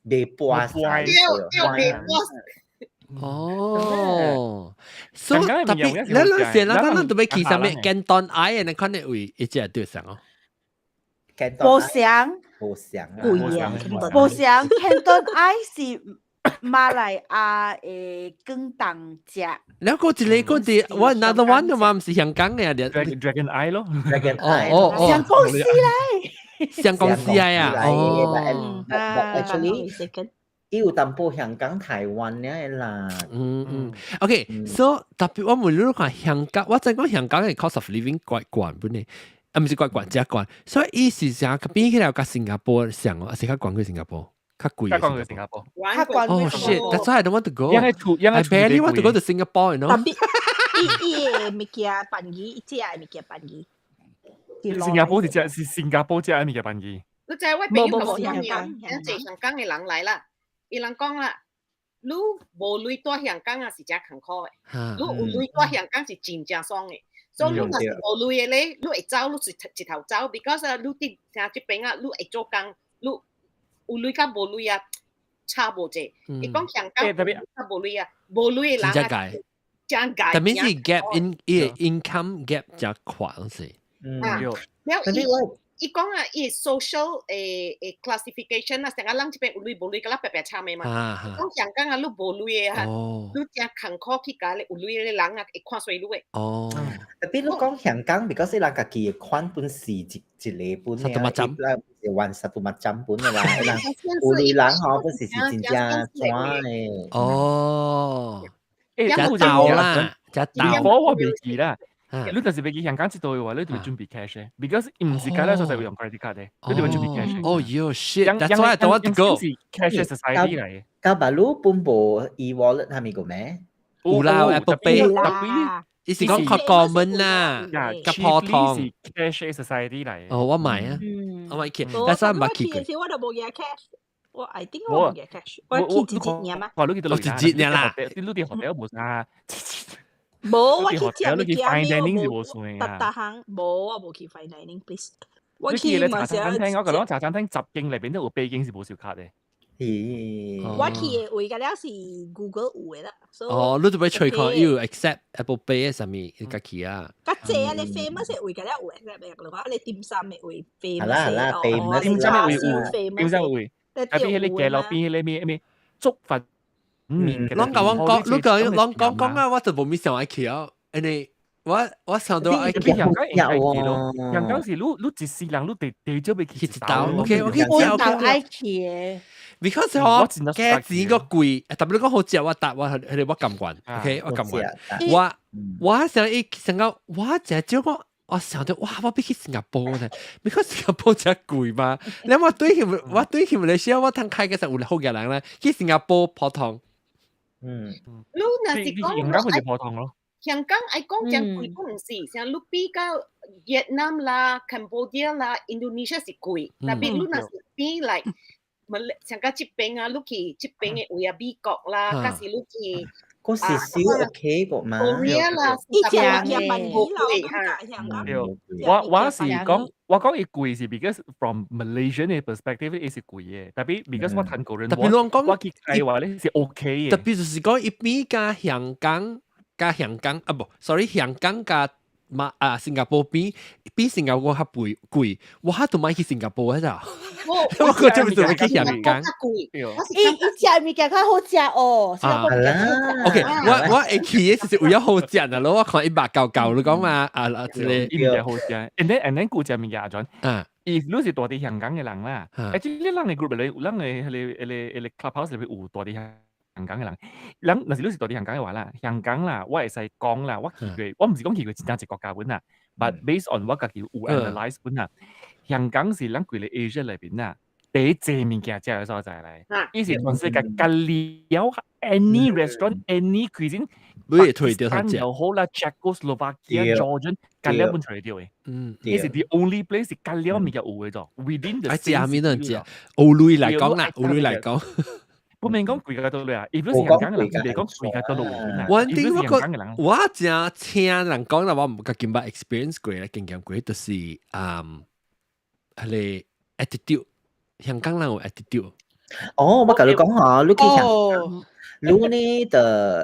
跋對對袂跋。哦，所以特別你先啦，咱特別去啥物簡單愛的，你看你位一隻對上哦。無相，無相，貴啊！無相，Canton 愛是馬來亞的廣東食。你個一個個一我 another one 嘛，毋是香港的啊，Dragon Eye 咯，Dragon Eye，哦哦，香公司來，香公司啊，哦，actually。伊有淡薄香港、台灣的啦。嗯嗯，OK，so 特別我問你看香港，我真講香港的 cost of living 怪貴本呢，啊毋是怪貴，真貴。所以伊是啥比起來佮新加坡像哦，還是較貴過新加坡？較貴。較貴過新加坡。較貴。 Oh shit！That's why I don't want to go. I barely want to go to Singapore, you know. 特別伊伊的物件便宜，伊食的物件便宜。新加坡是食是新加坡食的物件便宜。你知我朋友講香港，濟香港的人來啦。伊人講啦，你無鐳蹛香港啊是誠艱苦的，你有鐳蹛香港是真正爽的。所以你若是無鐳的咧，你會走，你是一頭走，because 啊，你佇像這邊啊，你會做工，你有鐳佮無鐳啊，差無濟。伊講香港較無鐳啊，無鐳的人啊，真濟。特別是 gap in 伊 income gap 真闊是。嗯，了伊伊講啊，伊 social 的 classification 啊，成個人這邊有鐳無鐳，佮咱白白差的嘛。講香港啊，你無鐳的啊，你誠艱苦去共有鐳的人啊，會看衰你的。哦。特別你講香港，because 人家己的款本是一一個本 satu macam，是玩 satu macam 本的啦。有鐳人吼，本是是真正怎的。哦。真鬥啦，真鬥。我我袂記啦。你就是欲去香港這度的話，你就會準備 cash 的，because 毋是間咧所在會用 credit card 的，你就會準備 cash。哦，yo shit，that's why I don't want to go。是 cash society 來的。甲馬路本無 e-wallet 係咪個咩？有啦，Apple Pay。伊是講較 common 啦，較普通。是 cash society 來的。哦，我買啊，我買去，但是我冇去過。我都無攜 cash，我 I think 我無攜 cash，我去一日爾嘛。我你去到一日爾啦，你佇 hotel 無啥。無，我去食物件， fine dining 是無算啊。逐逐項無，我無去 fine dining，please。我去咧茶餐廳，我講茶餐廳10間內邊都有8間是無收卡的。咦？我去的位個了是 Google 有的啦。哦，你都欲揣看有 accept Apple Pay 啥物，你家去啊？較濟啊，你 famous 的位個了有 accept 的，話你點心的位 famous 啦啦，famous 點心的位有，點心的位，特別彼個街路邊彼個咩咩粥粉麵。攏共我講，你講攏講講啊，我就無物想愛去啊，因為我想到愛去。香港應該去咯，香港是你一世人你第第少欲去一道。 OK，我愛去的。 Because 吼，價錢個貴，特別你講好食，我答我係係我甘願，OK，我甘願。我想伊想講，我食少講，我想到哇，我欲去新加坡呢，because 新加坡真貴嘛。你我對去馬來西亞，我通開個時有好嘅人咧，去新加坡普通。你若是講香港會是普通咯。香港愛講真貴，都毋是，像你比較越南啦、Cambodia 啦、Indonesia 是貴，特別你若是比來。像個這邊啊，你去這邊的位啊，美國啦，還是你去，嗰時少 OK 個嘛？Korea 啦，以前也便宜啦，香港。對，我是講，我講伊貴是 because from Malaysian 的 perspective 伊是貴的，特別 because 我談個人，特別攏講我去開話咧是 OK 的。特別就是講伊比佮香港佮香港啊無，sorry 香港佮馬啊新加坡比比新加坡較貴貴，我都莫去新加坡咋？我個真係去香港。伊伊食物件較好食哦，新加坡物件好食。 OK，我會去的是為咗好食啊，咯，我看一百九九，你講嘛啊啊，這個伊物件好食，and then 古食物件轉， if 你是住佇香港嘅人啦，actually 咱嘅 group 裏，咱嘅彼個 clubhouse 裏邊有住佇香港嘅人，人若是你是住佇香港嘅話啦，香港啦，我會使講啦，我去過，我毋是講去過真正一國家本啦，but based on 我家己有 analyse 本啦，香港是咱規個 Asia 裏邊啦，第一濟物件食嘅所在嚟，伊是全世界隔了 any restaurant any cuisine，你會推掉他食又好啦，Czechoslovakia、Georgian，隔了本出嚟掉嘅。伊是 the only place 是隔了物件有嘅咗，within the 愛食啥物都食，烏類來講啦，烏類來講。不免講規個都嚟啊！如果是香港嘅人，你講規個都落啊。我頂我個我正聽人講啦，我毋家己捌 experience 過啦，經驗過，就是彼個 attitude，香港人有 attitude。哦，我共你講吼，你去香港，你呢就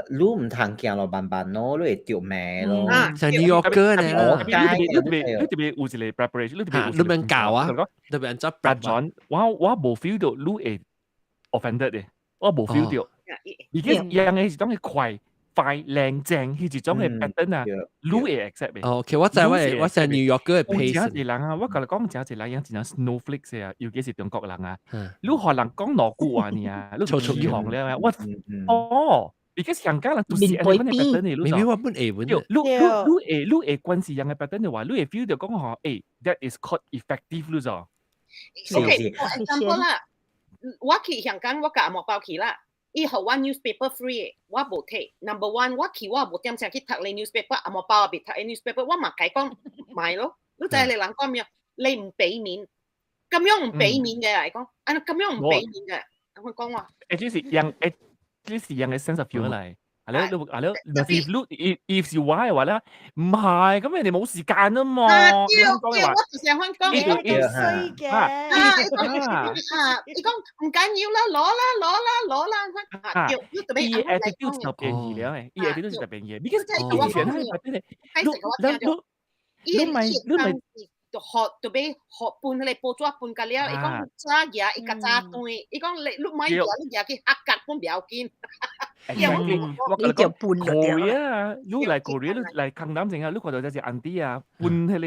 你毋通行路慢慢咯，你會著罵咯。像 New Yorker 呢啦，你特別有一個 preparation，你特別你免教啊，特別按怎阿 John，我無 feel 到你會 offended 嘅，我無 feel 到。而家樣嘅是種嘅快快靚正，彼一種嘅 pattern 啊，你會 accept 嘅。哦，OK，我知我知 New Yorker 嘅 pace。有一個人啊，我共你講，真一個人樣真正 snowflakes 啊，尤其是中國人啊，你予人講兩句話爾啊，你就起哄了啊，我哦，because 香港人就是按呢款嘅 pattern 嘅，明明我本會本。你會關係人嘅 pattern 嘅話，你會 feel 到講吼，that is called effective 你知。 OK，for example 啦，我去香港，我共阿莫包去啦。伊予我 newspaper free，我無摕。Number one，我去我無點聲去讀你 newspaper，阿莫包也袂讀你 newspaper，我嘛共伊講莫咯。你知你人講咩？你毋俾面，咁樣毋俾面嘅嚟講，啊咁樣毋俾面嘅，我講話。這是人嘅 sense of humor 嚟。係咯，你係咯，若是你 if 是我嘅話咧，唔係，咁人哋冇時間啊嘛。啊，對對，我就是咁講。衰嘅。啊，伊講唔緊要啦，攞啦攞啦攞啦，啊，對，你特別伊 attitude 就變異了嘅，伊 attitude 就變異，because 以前係特別你你你咪你咪就學特別學搬彼個報紙搬甲了，伊講早舉伊較早轉，伊講你莫舉，你舉去合格本不要緊。我共你講 Korea 啊，你來 Korea 你來江南城啊，你看到這是 auntie 啊，搬彼個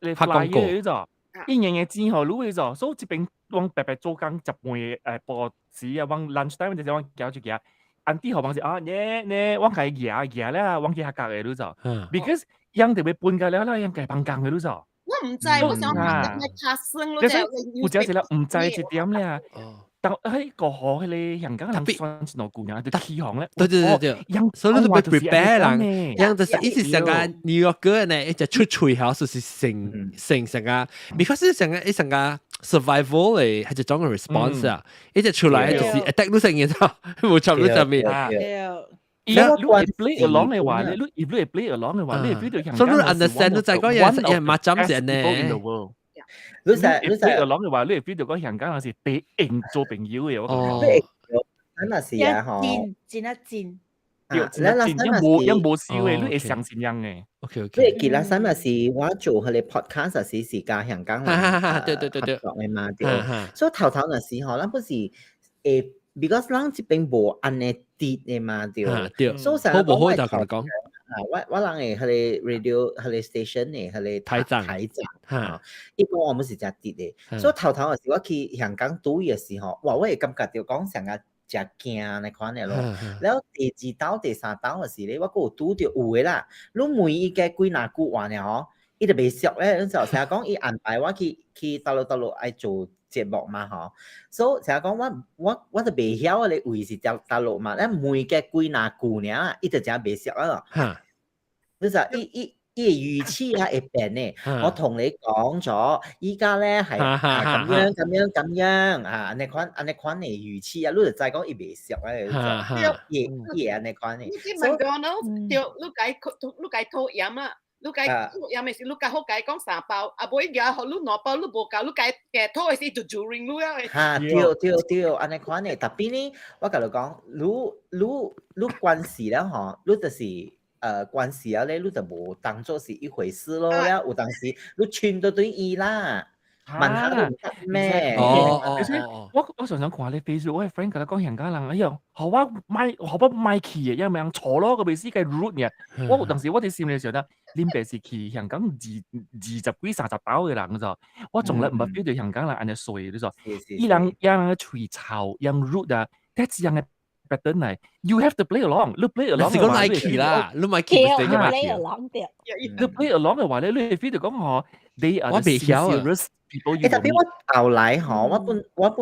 你 flyer 嗰種，伊硬硬錢予你嗰種，所以這邊往白白做工食飯晡時啊，往 lunch time 就是往行出去啊，auntie 予幫是啊，呢呢，我共伊舉舉了，往去合格的你知，because 人特別搬甲了啦，人家放工的你知。我毋知，我想問你拍算咯，有這是啦，毋知一點咧。但喺個河彼個香港人算一兩句爾，就起哄咧。對對對對，所以你都要 prepare 人，樣就是伊是上個 New Yorker 呢，一隻出喙口就是成成成個，because 成個伊成個 survival 嘅係一種 response 啊，一隻出來就是 attack 你成嘢，無插你上面。伊你會 play along 嘅話咧，你 if 你會 play along 嘅話，你會 feel 到香所以你 understand 你就講嘢嘢馬針先呢。你實你實 play along 嘅話，你會 feel 到講香港人是第硬做朋友嘅。哦，咱若是啊吼，戰戰一戰。對，咱若是無樣無笑嘅，你會相信人嘅。 OK。你記得啥物是我做彼個 podcast 時是共香港人對對對對合作嘅嘛對。所以頭頭若是吼，咱不是會，because 咱這邊無按呢直嘅嘛對。對。所以成好無好就共你講。啊，我人的彼個 radio 彼個 station 的彼個台長台長，伊講我們是誠直的，所以頭頭的時我去香港拄伊的時候，哇，我會感覺著講成個誠驚那款的咯。了後第二兜、第三兜的時咧，我閣有拄著有的啦。你問伊加幾若句話爾吼，伊就袂俗咧。你就成日講伊安排我去佗落佗落愛做節目嘛吼，所以成日講我就袂曉彼個位是佗落嘛，咱問伊加幾若句爾，伊就誠袂俗啊咯。你就伊伊語氣啊會變呢。我同你講咗，依家咧係咁樣咁樣咁樣啊，按呢款的語氣啊，你就知講伊袂熟咧，伊伊按呢款的。你去麥當勞對，你共討鹽啊，你共討鹽的時，你較好共伊講三包，啊無伊舉予你兩包，你無夠，你共伊加討的時就注認你啊。哈，對對對，按呢款的。特別呢，我共你講，你關係了吼，你就是。關係啊咧，你就無當做是一回事咯。了有當時你凊到對伊啦，問下都唔得咩？哦哦。我常常看你 Facebook，我 friend 共我講香港人，哎喲，予我莫予我莫去的，因為人錯咯，個袂死個 rude 爾。我有當時我佇心裡想啦，恁爸是去香港二十幾30兜的人就，我從來毋捌 feel 著香港人按呢衰，你說，伊人伊人的喙臭，人 rude 啊，這一樣的 pattern 來，you have to play along，你 play along 是講來去啦，你莫去唔是個去。你 play along 的話咧，你會 feel 著講吼，they are the sincerest people。欸，特別我後來吼，我本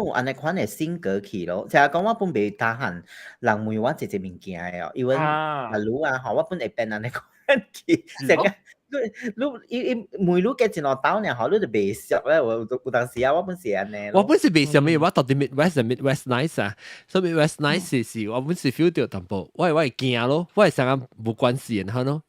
有按呢款的性格去咯，就係講我本袂 tahan 人問我一隻物件的哦，因為例如啊吼，我本會變按呢款去，成個你你伊伊問你加一兩兜爾吼，你就袂熟咧。有有當時啊，我本是按呢。我本是袂熟咩？我到底 Midwest Midwest nice 啊，所以 Midwest nice 是我本是 feel 著淡薄，我會驚咯，我會想講無關係然後咯。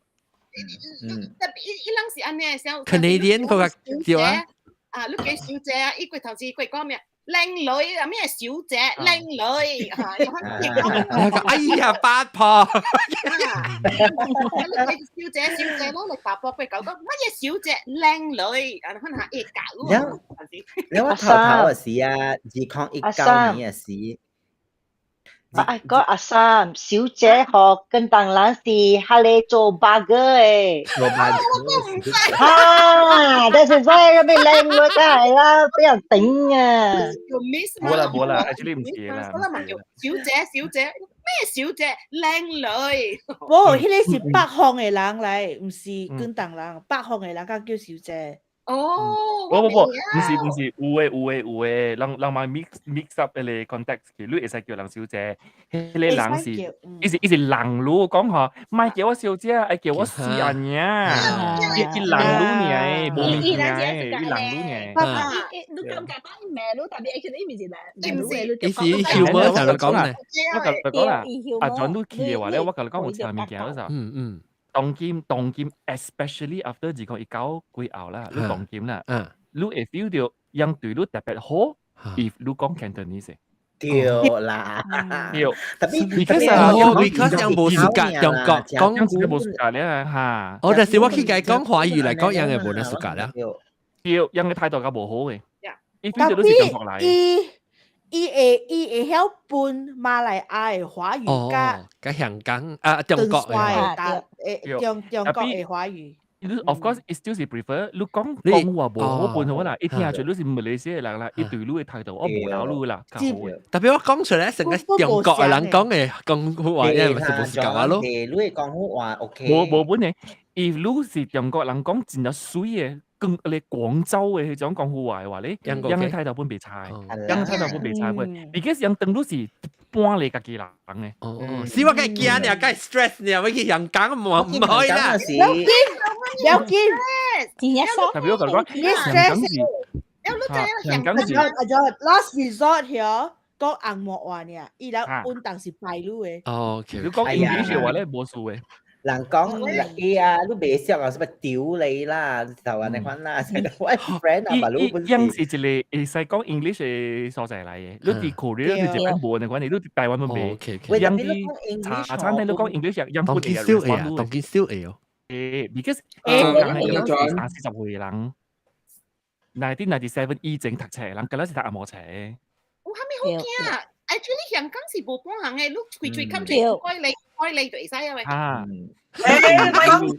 特別伊人是按呢，像 Canadian 嗰個對啊。啊，你叫小姐啊，伊過頭先過講咩？靚女啊，咩小姐，靚女嚇，哎呀，八婆！你小姐小姐咯，你八婆過講講乜嘢小姐，靚女，啊，可能係搞。你我頭頭嘅時啊，2019年嘅時。啊，個阿三小姐學跟當人是哈咧做 burger 的。做 burger。啊，但是真係咩靚女梗係啦，俾人頂啊！叫 Miss 冇啦冇啦，actually 唔是啦。叫小姐小姐咩小姐靚女？無，彼個是北方的人來，毋是廣東人。北方的人較叫小姐。哦，無無無，毋是毋是，有的有的有的，人人嘛 mix up 彼個 context 去，你會使叫人小姐，彼個人是，伊是人女講吼，莫叫我小姐，愛叫我水阿娘，伊伊人女爾，無物件，伊人女爾。你感覺講伊罵你，特別 actually 伊毋是人，伊毋是，伊是 humor 就講咧。我共你講啦，阿 John 你去的話咧，我共你講有一項物件嗰陣。當今當今，especially after 2019過後啦，你當今啦，你會 feel 著人對你特別好，if 你講 Cantonese。對啦，對，特別 because 啊，because 人無 suka 中國講自己無 suka 咧嚇。我就是我去共講華語來講，人會無咧 suka 啦。對，人嘅態度較無好嘅。特別伊會曉分馬來亞的華語佮佮香港啊中國的，中國的華語。你 of course it still 是 prefer 你講講話無好本好啦，一聽出你是馬來西亞人啦，伊對你的態度我無嬲你啦，較好嘅。特別我講出來，成個中國的人講的講話，因為是無 suka 咯。你會講好話 OK。無無本嘅，if 你是中國人講真正媠的，講咧廣州的彼種講好話的話咧，人的態度本袂差，人態度本袂差本，because 人當你是搬嚟家己人的。哦，是我該驚爾，該 stress 爾，我去香港唔唔可以啦。不要緊，不要緊，真正特別我共你講，香港是，香港是。阿 John last resort 遐講紅毛話爾，伊人穩當是敗路的。哦，OK。你講 English 的話咧，無數的。人講伊啊，你袂識啊，是咪丟你啦？頭按呢款啦，我 friend 啊，嘛，你伊伊是一個會使講 English 的所在來的。你佇 Korea 你就講無按呢款，你佇台灣嘛袂。人佇茶餐廳你講 English，人當今少會啊，當今少會哦。誒，because 人係30-40歲人，1997以前讀冊，人敢若是讀紅毛冊。有啥物好驚啊？Actually 香港是無半項的，你開喙冚喙改你改你就會使啊喂。啊。誒，唔係講，唔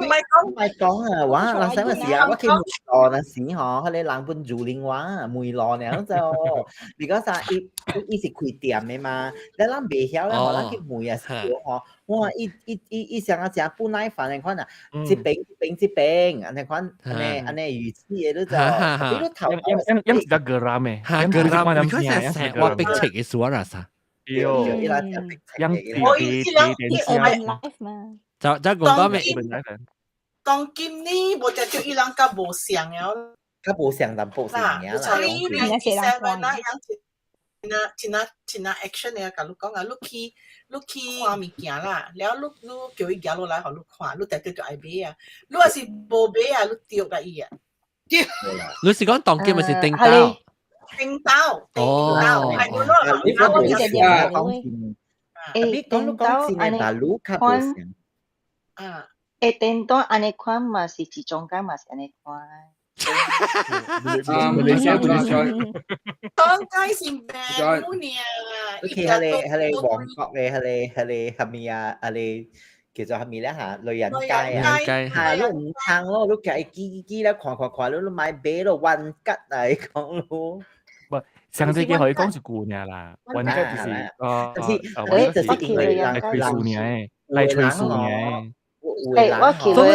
係講，唔係講啊！哇，那啥物事啊？我去梅羅那時吼，彼個人本儒寧話梅羅爾就，如果啥伊伊是開店的嘛，咱咱袂曉咧，吼，咱去問啊時吼，哇，伊伊伊伊上啊誠不耐煩的款啊，這邊這邊這邊，按呢款按呢按呢語氣的，你就，比如頭樣樣是個 geram 的， geram，你看成我逼切的說啦啥？對，樣我意思講，伊 life 嘛。就就講到咩？當今呢，無只叫伊人較無像了。較無像淡薄是爾啦。所以97那樣真啊真啊真啊 action 的，共你講啊，你去看物件啦，了你你叫伊行落來予你看，你直直就愛買啊。你若是無買啊，你著共伊啊。對。你是講當今還是頂到？頂到，頂到，係我你講講你講你講真的，大陸較無像。啊。欸，電動按呢款嘛是一種間嘛是按呢款。馬來西亞，馬來西亞。當街是病呢。 OK，彼個旺角嘅，彼個係咪啊？彼個叫做係咪咧嚇？女人街啊，嚇！你毋通咯，你家己記記咧看看看，你買買咯，彎吉嚟講咯。唔，上次嘅可以講一句爾啦，彎吉就是哦，就是就是因為來吹數爾，來吹數爾。誒，我去所以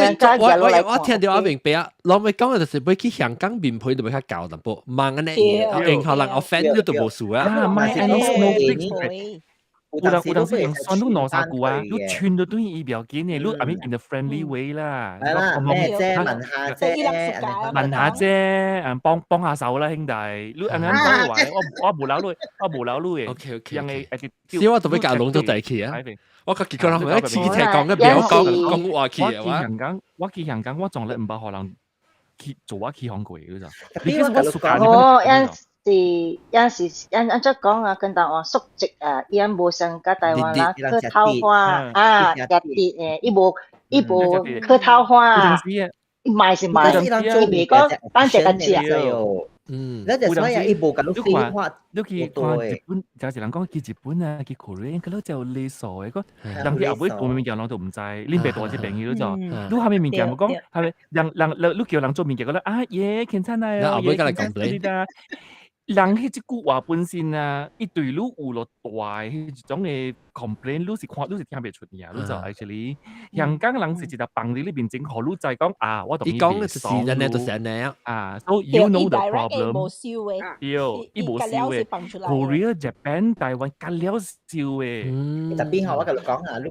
我聽到我明白啊，老尾講嘅就是欲去香港面皮就欲較厚淡薄，盲按呢，然後人 offend 你就無事啊。啊，唔係，no 有人有當時用算你兩三句啊，你串到對伊不要緊嘅，你 I mean in the friendly way 啦。係啦，咩啫？問下啫，問下啫，啊幫幫下手啦，兄弟。你按呢講話，我無留你，我無留你嘅。 OK OK。人嘅小我特別教攏做第去啊。我較結果人一次聽講嘅，不要講講話去嘅。我去香港，我去香港，我從來毋捌予人去做我起哄過，你知？你我哦，是，有時按怎講啊？跟台灣素質啊，伊按無像佮台灣啦，客套話啊，食啲誒，伊無客套話，伊買是買，伊袂講等一個食。嗯，咱就所以伊無共你廢話，你去看日本，就是人講去日本啊，去 Korea，佢都就禮數的，個人去後尾做物件，人都毋知，恁爸大這朋友就，你啥物物件無講，係咪人人你叫人做物件，佢咧啊耶，檢查來哦，後尾佮來 complain。人彼這句話本身啊，伊對你有落大彼一種的 complain，你是看你是聽袂出爾，你就 actually 香港人是一個放佇你面前，予你知講啊，我同伊講的就是按呢，就是按呢啊，so you know the problem。對，伊無收的。Korea、Japan、台灣較了收的。特別吼，我共你講啊，你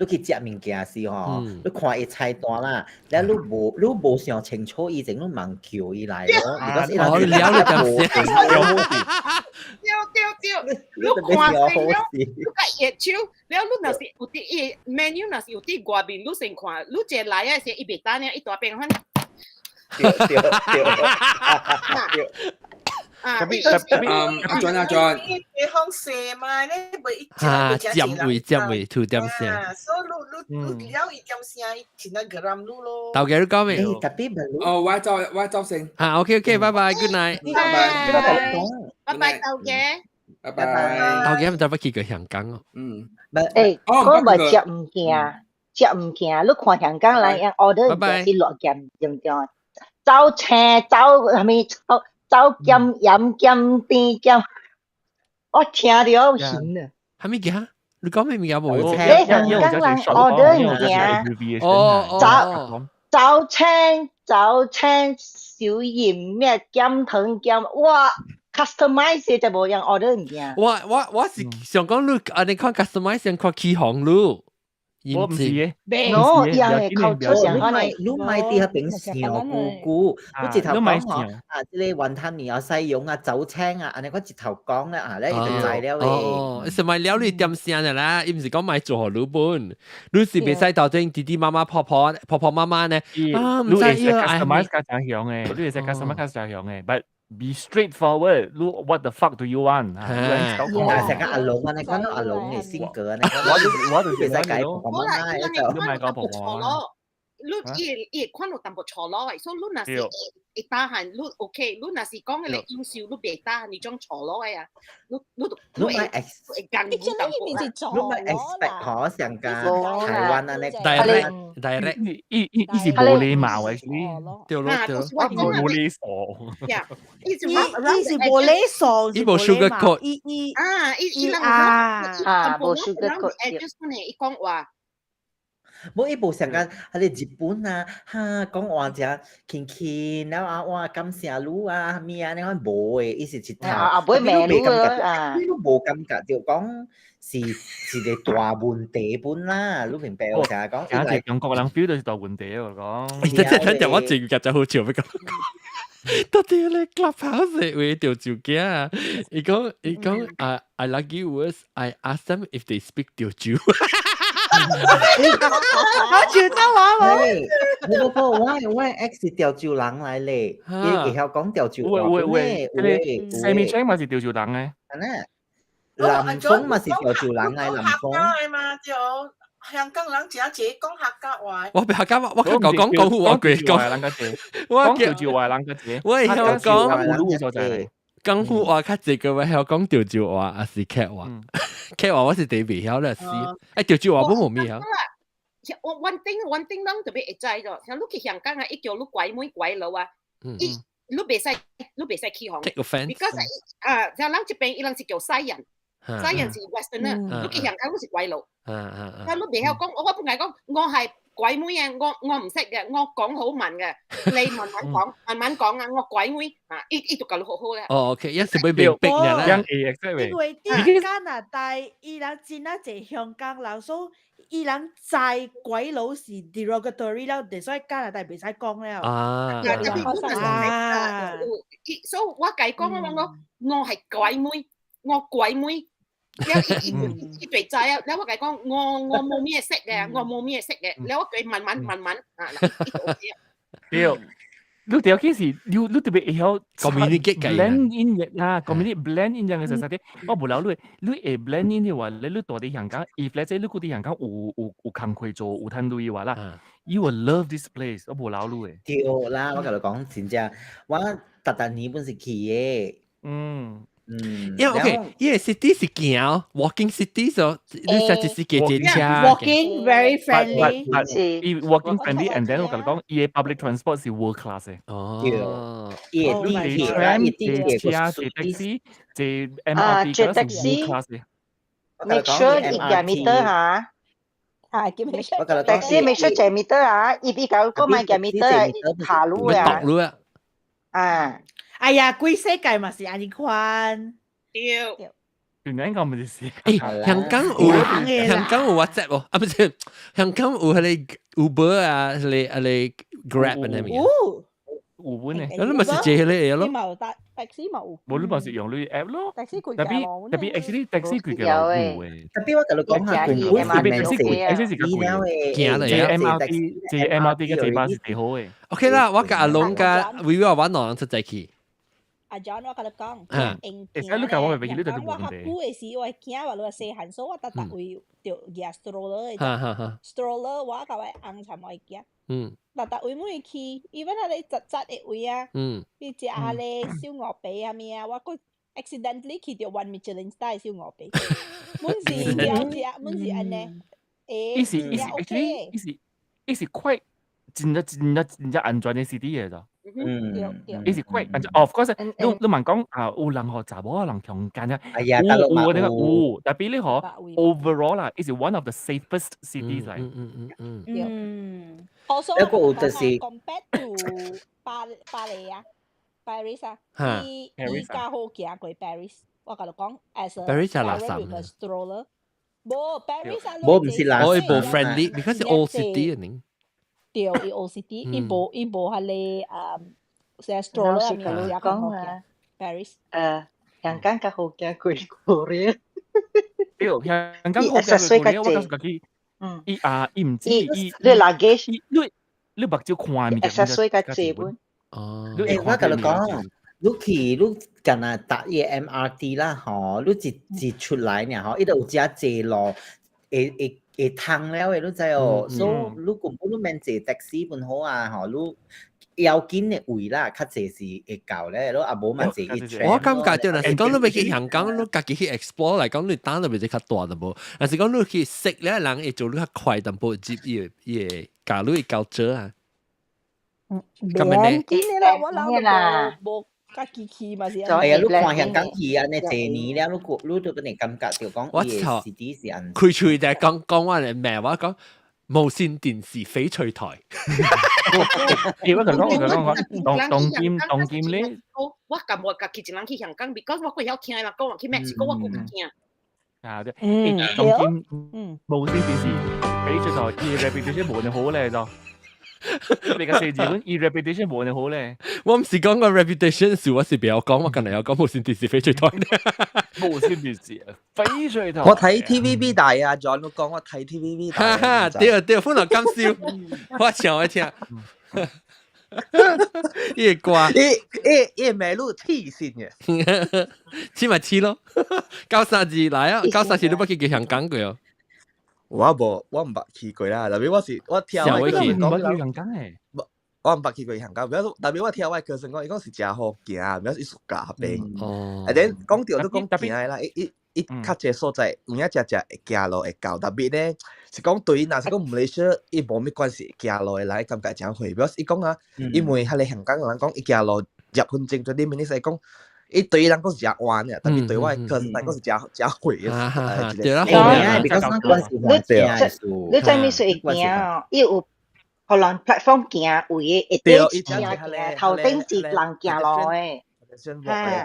去食物件時吼，你看伊菜單啦，了你無想清楚以前，你茫叫伊來咯。哦，了你就對對對，你看先了，你共熱手，了你若是有佇伊 menu 若是有佇外面，你先看，你一來的時，伊袂等了，伊大邊款。對對對。啊，特別特別，阿 John 阿 John，你放蛇嘛？你袂一啊，佔位佔位，吐點聲。所以你你你了伊點聲，伊真係個人咯。頭家你講未？特別哦，我走先。啊，OK OK，拜拜，Good night。拜拜，拜拜，頭家。拜拜。頭家毋知欲去過香港哦。嗯。誒，講話食物件，食物件，你看香港人用 order 物件是偌嚴嚴重，走青走啥物走。走鹹鹽鹹甜鹹，我聽著痕啊！啥物件？你講咩物件無？你香港人 order 物件，哦走走青走青小鹽咩鹹糖鹹，哇！customize 就無用 order 物件。我是想講你按呢看 customize 先看起行路。我毋是嘅，no，伊人會靠出上可能。你莫佇彼邊想久久，你一頭講吼啊，這個雲吞麵啊、西洋啊、走青啊，按呢我一頭講咧啊，咧伊就知了咧。哦，是咪了你點聲的啦？伊毋是講莫做予你本，你是袂使頭前弟弟媽媽、婆婆、婆婆媽媽呢？啊，毋知伊個 customize 較正樣嘅，你會使 customize 較正樣嘅，but be straightforward。你 what the fuck do you want？啊，成個阿龍啊，你講到阿龍嘅性格，你我就袂使改婆婆媽媽，你莫講婆婆。你伊伊看有淡薄錯咯，所以你若是會打喊，你 OK，你若是講彼個優秀，你袂打喊，你種錯咯的啊，你你你莫 ex，會講你莫 expect 嗬，上個台灣啊，你 direct direct，伊是無禮貌嘅，對咯對，無禮數。伊伊是無禮數，伊無 sugar coat，伊伊啊，伊伊啊啊，無 sugar coat，就是呢，伊講話。無伊無像個彼個日本啊，哈講話誠輕輕，了啊哇感謝你啊，啥物啊，你看無的，伊是一頭，啊袂罵你啊，你都無感覺著講是一個大問題本啦，你明白我成日講。簡直中國人 feel 到是大問題我講。真真聽我前日就好笑，欲講。到底咧 Clubhouse 話潮州囝，伊講啊，I like you was I ask them if they speak 潮州。好潮州話冇？無無無，我 ex 是潮州人來咧，伊會曉講潮州話。喂喂喂，Sammy Chang 嘛是潮州人咧。啊，林峰嘛是潮州人來，林峰。客家嘛就客香港人真濟講客家話。我別客家話，我講講廣府話過講，人家濟，講潮州話人較濟。我會曉講烏魯所在。廣府話較濟個，我曉講潮州話，還是客話？客話我是第未曉咧，是。哎，潮州話我無咩曉。我 one thing 攏特別會知咗，像你去香港啊，伊叫你拐妹拐佬啊，伊你袂使起哄。 Take offence。 Because 啊，像咱這邊伊人是叫西人，西人是 Western 啊，你去香港你是鬼佬。啊，你袂曉講，我本來講我係鬼妹啊，我唔識嘅，我講好慢嘅，你慢慢講，慢慢講啊，我鬼妹啊，伊就教你好好咧。哦，OK，一時會被逼嘅啦。因為佇加拿大，伊人真啊濟香港人，所以伊人知鬼佬是 derogatory 了，所以加拿大袂使講了。啊，啊，所以我共講我講我係鬼妹，我鬼妹。了伊伊就知啊，了我共講，我冇咩識嘅，我冇咩識嘅，了我佢慢慢慢慢啊，伊就知。對，你條件是你特別會曉 communicate blend in 嘅啊，communicate blend in 樣嘅實實啲，我無聊你，你會 blend in 嘅話，你住佇香港，if 咧即你佇香港有工課做，有趁錢嘅話啦，you will love this place，我無聊你嘅。對啦，我共你講真正，我逐逐年本是去嘅。因為 OK，因為 city 是行 walking city 所，你實際是騎隻車。 Walking very friendly。伊 walking friendly and then 我共你講，伊嘅 public transport 是 world class 嘅。哦。伊的地鐵啦，伊地鐵車、坐 taxi、坐 MRT 嗰是 world class 嘅。 Make sure 伊夾 meter 嚇。啊，叫咩？ taxi make sure 借 meter 啊，伊比較個買夾 meter 下路啊。路啊。啊。哎呀，規世界嘛是按呢款。對。原來講咪是。誒，香港有 WhatsApp 喎，啊，不是，香港有彼個 Uber 啊，彼個 Grab 啊，咩？有。有本呢？你咪是借彼個嘢咯。冇搭 taxi 冇。無你咪是用你 app 咯。 taxi 貴 tapi tapi actually taxi 貴嘅有嘅。 Tapi 我共你講下，根本是免費，taxi 是較貴嘅。行嚟 MRT，坐 MRT 嘅坐巴士最好嘅。 OK 啦，我佮阿龍佮維維我兩人出再去。阿 John 我共你講，用會使你共我袂去，你就我較久的時，我驚話你細漢，所以我逐逐位著舉 stroller 的。stroller 我共我翁參我驚。逐逐位每去，even 啊你窄窄的位啊，你食下咧燒鵝髀啊咩啊，我閣 accidentally 去著 one Michelin star 燒鵝髀，滿是了食，滿是按呢。伊是 actually 伊是 quite 真正真正真正安全的 city 來咋。伊是 quite 安全，of course，你問講啊，有人予查某人強姦啊，哎呀，有有那個有，tapi 你嗬 overall 啦，伊是 one of the safest cities 嚟。 Also，一個有就是 compared to 巴黎啊，Paris 啊，伊較好行過 Paris。我共你講，as a Paris 係垃圾。 stroller，無 Paris 啊，無毋是垃圾，我無 friendly，because 是 old city 啊，對，伊 old city，伊無彼个啊，成 stroller 啊，物件較好行。Paris。香港較好行過 Korea。對，香港好行過 Korea，我感覺佢，伊啊，伊毋止伊，你 luggage，你目睭看物件，accessory 較濟本。哦。欸，我共你講，你去你干焦搭伊個 MRT 啦，吼，你一一出來爾吼，伊就有遮濟路，會通了的，你知哦。所以你根本你免坐 taxi 本好啊，吼，你要緊的位啦，較濟是會到咧，你啊無嘛坐一我感覺對，若是講你欲去香港，你家己去 explore 來講，你膽就袂較大淡薄。若是講你去識咧人會做你較快淡薄，接伊個教你會教啊。咁樣呢？緊啦，我老啦，無家己去嘛是。係啊，你看香港去按呢濟年了，你都會感覺著講，我操，是啲是按。開喙就講講我嚟咩？我講無線電視翡翠台。欸，我共講，當今咧，我敢無家己一人去香港，because 我閣曉聽人講去墨西哥，我閣較驚。啊對，欸，當今無線電視翡翠台，伊 reputation 無咁好咧就。你個四字本，伊 reputation 無咁好咧。我毋是講個 reputation 是我是比較講，我近嚟有講無線電視翡翠台。無線電視翡翠台。我睇 TVB 大啊，John 都講我睇 TVB 大。哈哈，對對，歡樂今宵，我上一聽。伊個歌，伊伊美女黐線嘅，黐咪黐咯。九三二來啊，九三四你捌去過香港過哦？我無，我毋捌去過啦。特別我是我聽我講，毋捌去香港誒。我毋捌去過香港，特別我聽我 cousin 講，伊講是誠好行，表示暑假邊。啊，then 講著都講行的啦，伊伊伊較濟所在有影誠誠會行路會到，特別咧是講對若是講馬來西亞，伊無咩關係行路的人，感覺誠遠。表示伊講啊，因為彼個香港人講伊行路10分鐘20 minutes，伊講伊對伊人講是誠遠的，特別對我 cousin 來講是誠誠遠的。對啦，後面比較關係你知咩說會行？伊有可能 platform 行位的，會底車行，頭頂是人行路的。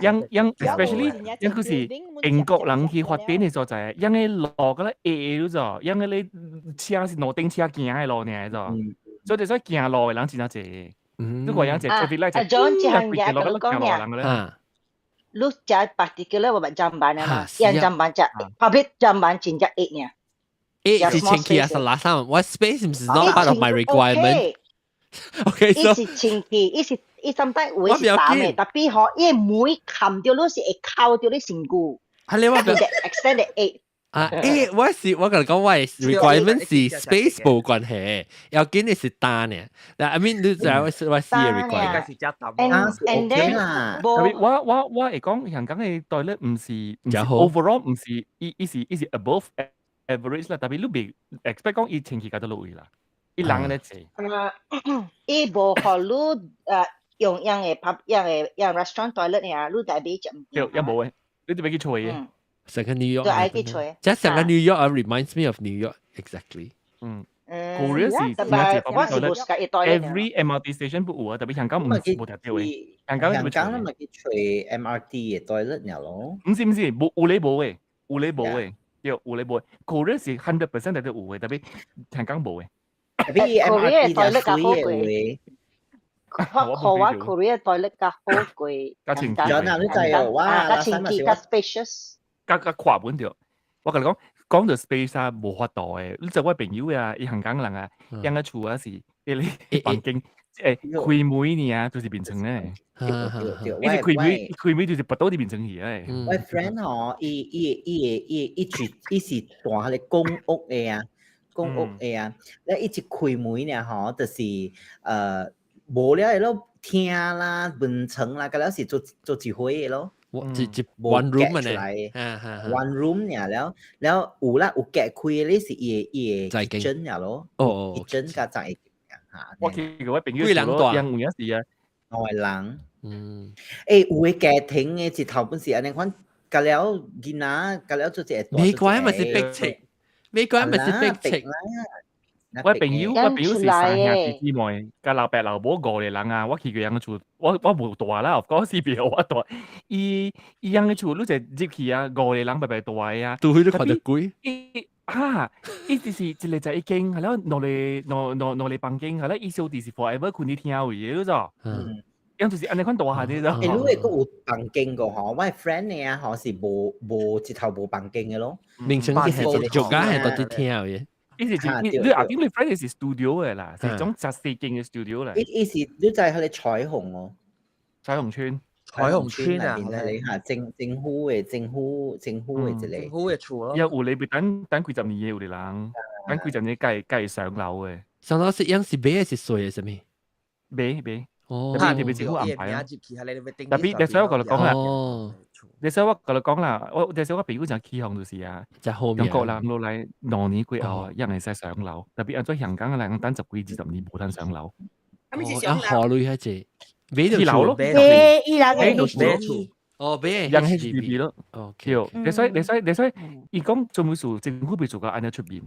樣樣 especially 樣佢是英國人去發展的所在，樣个路個咧矮矮咗，樣个咧車是兩頂車行的路爾咋，所以所以行路的人真濟。你看樣濟 traffic light 阿 John 這項嘢同你講呀，你食 particular 我捌砧板啊嘛，樣砧板食 public 砧板真正矮爾。矮是清氣啊，是垃圾。我 space 唔是 not part of my requirement。OK，伊是清氣，伊是伊 sometimes 有的是澹的，特別吼，伊的門冚著你是會扣著你身軀。係你我 extend 的啊，欸，我是我共你講，我的 requirement 是 space 無關係，要緊的是單呢。但 I mean 你知我是我是 requirement。 And then 我我我會講香港的 toilet 毋是 overall 毋是伊伊是伊是 above average 啦，特別你袂 expect 講伊清氣到佗位啦，伊人按呢濟。伊無予你用樣的 pub 樣的樣 restaurant toilet 爾，你家己食毋。對，也無的，你著欲去揣的。成個 New York，對，愛去揣。這成個 New York 啊，reminds me of New York exactly。Korea 是真正 public toilet，every MRT station 都有啊，特別香港毋是無條條的。香港香港咪去揣 MRT 的 toilet 爾咯。毋是毋是，無有咧無的，有咧無的，對，有咧無。Korea 是 100% 都有的，特別香港無的。特別 MRT 就較好過。我我 Korea toilet 較好過。較清潔。有哪你知哦？哇，較清潔，較 spacious。較較闊本著。我共你講，講著 space 啊，無法度的。你知我朋友啊，伊香港人啊，養個厝啊是，彼個房間開門爾，就是眠床咧。伊是開門，開門就是跋倒佇眠床去的。我 friend 吼，伊伊伊伊伊住，伊是住彼個公屋的啊，公屋的啊。咧伊一開門爾吼，就是無了的咯，廳啦、眠床啦，佮了是做做一伙的咯。一一 one room 啊，one room 爾了了有啦，有隔開的是伊的 kitchen 爾咯，kitchen 佮在嚇。我去過我朋友幾人住？有影是啊，兩個人。有的家庭的一頭本是按呢款，佮了囡仔，佮了做一個。美國咪是逼切，美國咪是逼切。我朋友是三兄弟姊妹，佮老爸老母五個人啊。我去過𪜶厝，我我無蹛啦，of course 是袂予我蹛。伊伊𪜶个厝，你一入去啊，五個人白白蹛的啊。除非你看著鬼。伊啊，伊就是一個在一間，係了兩個兩兩兩個房間，係了伊小弟是 forever 睏佇廳位的，你知？樣就是按呢款大漢的啫。欸，你會閣有房間個吼？我 friend 的啊吼是無無一頭無房間的咯。明顯是做家係佇廳位。伊是你你阿頂你 friend 是 studio 的啦，是種實細間的 studio 啦。伊伊是你知彼個彩虹哦，彩虹村，彩虹村啊，你嚇政政府的政府政府的一個政府的厝咯。有有你等等幾十年的有的人，等幾十年計計上樓的。上樓是樣是買的是稅的啥物？買買。哦，特別政府安排啊。特別，你所以我共你講啦，你所以我共你講啦，我你所以我朋友就起哄就是啊，中國人落來2年過後，一會使上樓，特別按做香港的人等十幾二十年無通上樓。啊，咪是上樓？何類遐濟？買樓咯，買伊人的 HDB 哦，買人 HDB 咯。哦，對，你所以你所以你所以，伊講做麼事政府袂做到按呢出面。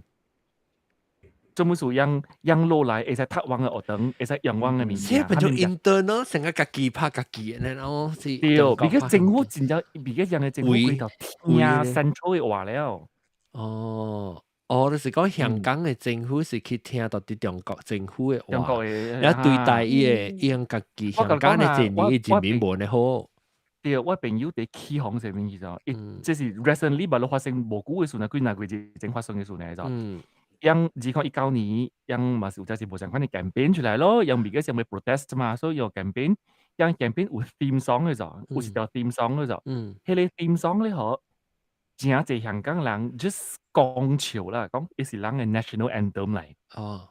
做麼事讓讓落來會使讀阮的學堂，會使用阮的物件。這變做 internal 成個家己拍家己的，然後是。對，because 政府真正，because 樣的政府規頭聽 central 的話了。哦，哦，就是講香港的政府是去聽著佇中國政府的話，中國的，然後對待伊的用家己香港的人民人民無呢好。對，我朋友佇起哄上面去就，伊這是 recently 捌發生無久的事呢，幾若個月前發生的事呢就。樣2019年，樣嘛是有陣時無相款的 campaign 出來咯，樣而家想欲 protest 嘛，所以有 campaign，樣 campaign 有 theme song 的就，有一條 theme song 的就，彼個 theme song 咧嗬，真濟香港人 just 講笑啦，講伊是人嘅 national anthem 嚟。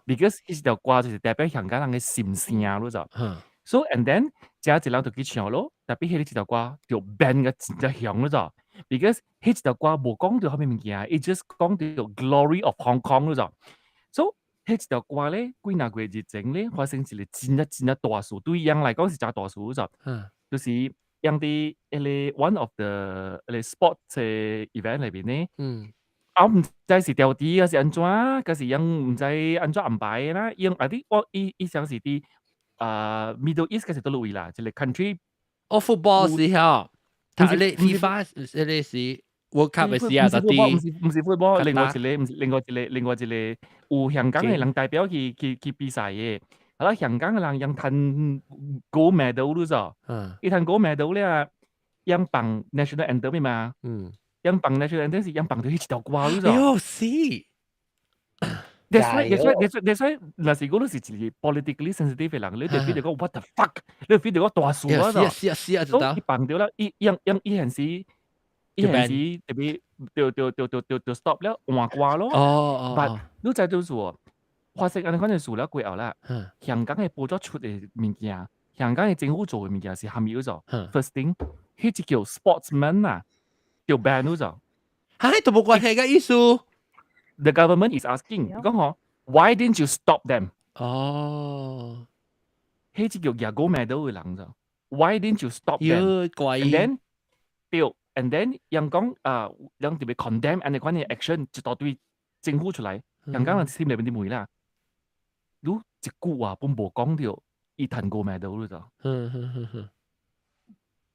Because 彼條歌就是代表香港人嘅心聲咯就。So and then 真濟人就去唱咯，特別彼個這條歌就 ban 個真正響咯就。Because 彼條歌無講著啥物物件，伊 just 講著 glory of Hong Kong 咯就。So 彼條歌咧，幾若個月前咧發生一個真正真正大事，對𪜶來講是誠大事就。就是𪜶佇彼個 one of the 彼個 sport 的 event 內面咧，我毋知是調低還是按怎，還是𪜶毋知按怎安排的啦。𪜶啊啲我伊伊像是佇啊 Middle East 還是佗落位啦，一個 country。哦，football 時候，睇你 FIFA 彼個是 World Cup 的時啊，特啲。毋是 football，另外一個毋是另外一個另外一個有香港的人代表去比賽的。啊，香港的人𪜶趁 gold medal 咯就，伊趁 gold medal 了，𪜶放 national anthem 嘛，𪜶放 national anthem 是𪜶放著彼一條歌咯就。喲死！ That's why 若是講你是一個 politically sensitive 的人，你就 feel 著講 what the fuck，你 feel 著講大事啊就。是啊是啊，知道。伊放著了，伊𪜶𪜶伊現時伊現時特別就就就就就就 stop 了換歌咯。But 你知就是發生按呢款的事了過後啦，香港的報紙出的物件，香港的政府做的物件是蝦米做？First thing，彼隻叫 sportsman 啊，叫 ban 咗。嚇，都無關係嘅意思。 The government is asking，講嗬，Why didn't you stop them？彼隻叫舉 gold medal 的人就，Why didn't you stop them？怪。 And then 對，and then 人講啊，人特別 condemn 按呢款的 action，一大堆政府出來，香港人心裏面啲問啦。你一句話本無講著，伊趁 gold medal 咯就。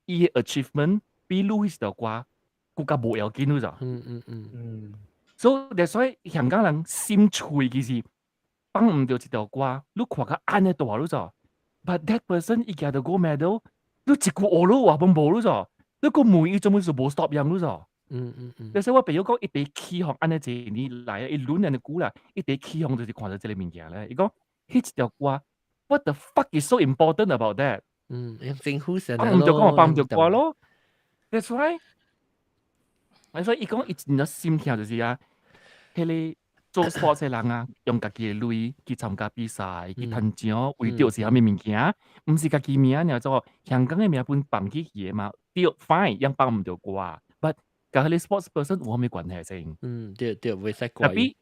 伊的 achievement 比你彼條歌閣較無要緊咯就。So that's why 香港人心脆其實放毋著一條歌，你看甲按呢大咯就。But that person 伊舉著 gold medal，你一句學咯話本無咯就。你閣問伊做麼事無 stop 𪜶咯就。所以我朋友講，伊第起予按呢濟年來，伊輪按呢久啦，伊第起予就是看著這個物件咧。伊講，彼一條歌，What the fuck is so important about that？政府成放毋著講，放毋著歌咯。That's why，所以伊講伊真正心疼就是啊，彼個做 sports 的人啊，用家己的鐳去參加比賽，去趁獎，為著是啥物物件？毋是家己名爾做香港的名本放起去的嘛？對，fine，𪜶放毋著歌，but 佮彼個 sports person 有啥物關係先？嗯，對對，袂使怪。特別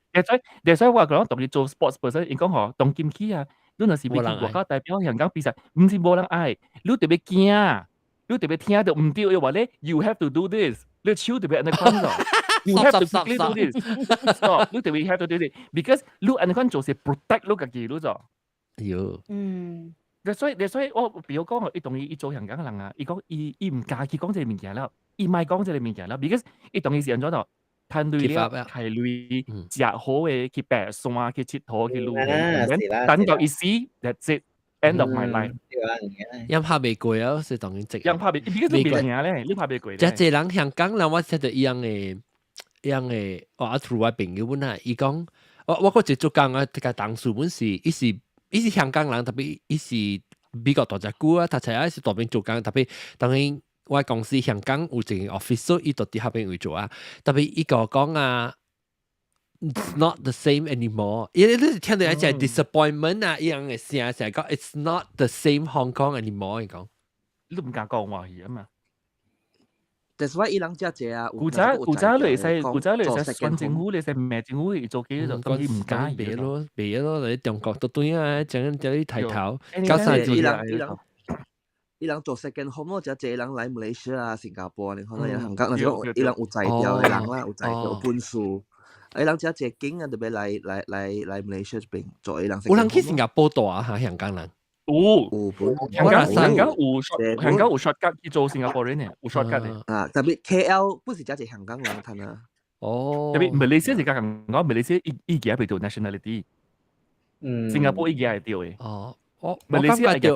，that's why 我講當伊做 sports person，伊講吼，當今起啊，你若是欲去外口代表香港比賽，毋是無人愛，你特別驚，你特別聽著毋對，伊話咧，you have to do this，你手特別按呢款咯。You have to quickly do this. Stop. 你特別 have to do this because 你按呢款做是 protect 你家己，你做。喲。所以我比如講，伊當伊伊做香港人啊，伊講伊伊毋敢去講這個物件了，伊莫講這個物件了，because 伊當伊是按怎做？趁鐳了，開鐳，食好的去爬山，去𨑨迌，去旅行，等到伊死，that's it。 End of my life。𪜶拍袂過啊，是當然值。𪜶拍袂，你個袂贏咧，你拍袂過。這濟人香港人，我識得一樣的，一樣的，我厝我朋友本啊，伊講，我閣一做工啊，這個同事本是，伊是香港人，特別伊是美國大隻久啊，讀冊啊是大邊做工，特別當然我公司香港有一個 office，伊就佇彼邊位做啊，特別伊個講啊。It's not the same anymore。因為你聽到一隻 disappointment 啊，一樣嘅聲，成講 It's not the same Hong Kong anymore。伊講，你都唔敢講話去啊嘛。 That's why 伊人遮濟啊，古早你會使，古早你會使選政府，你會使罵政府，伊做幾就當然毋敢別咯，別咯，你中國都對啊，講叫你抬頭，搞啥伊人伊人伊人做 second home 咯，遮濟人來馬來西亞、新加坡，你看到香港，那種伊人有才調的人啦，有才調有本事。伊人遮濟景啊，特別來馬來西亞這邊做伊人。有人去新加坡住啊？嚇，香港人。有有香港有 shortcut 去做新加坡人嘅，有 shortcut 嘅。啊，特別 KL 不是遮濟香港人趁啊。特別馬來西亞是較共講，馬來西亞伊伊家袂著 nationality。新加坡伊家會著的。哦，我感覺著，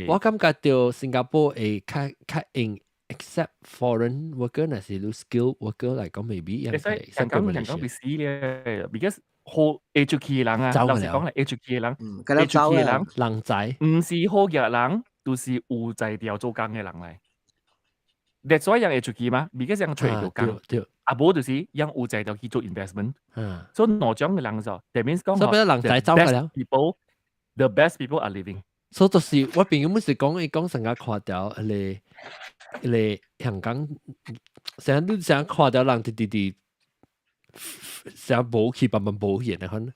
我感覺著新加坡會較較用 accept foreign worker，若是你 skilled worker 來講，maybe 會使香港會死咧，because 好會出去的人啊，老實講啦，會出去的人，會出去的人，人才，毋是好額人，就是有才調做工的人來。That's why 人會出去嘛，because 人揣著工。啊無就是人有才就去做 investment。所以兩種嘅人就，that means 講所以人才走㗎了。 People，the best people are leaving。所以就是我朋友本是講，伊講成日看著彼个香港，成日你成日看著人直直直，成日無去，慢慢無去的款。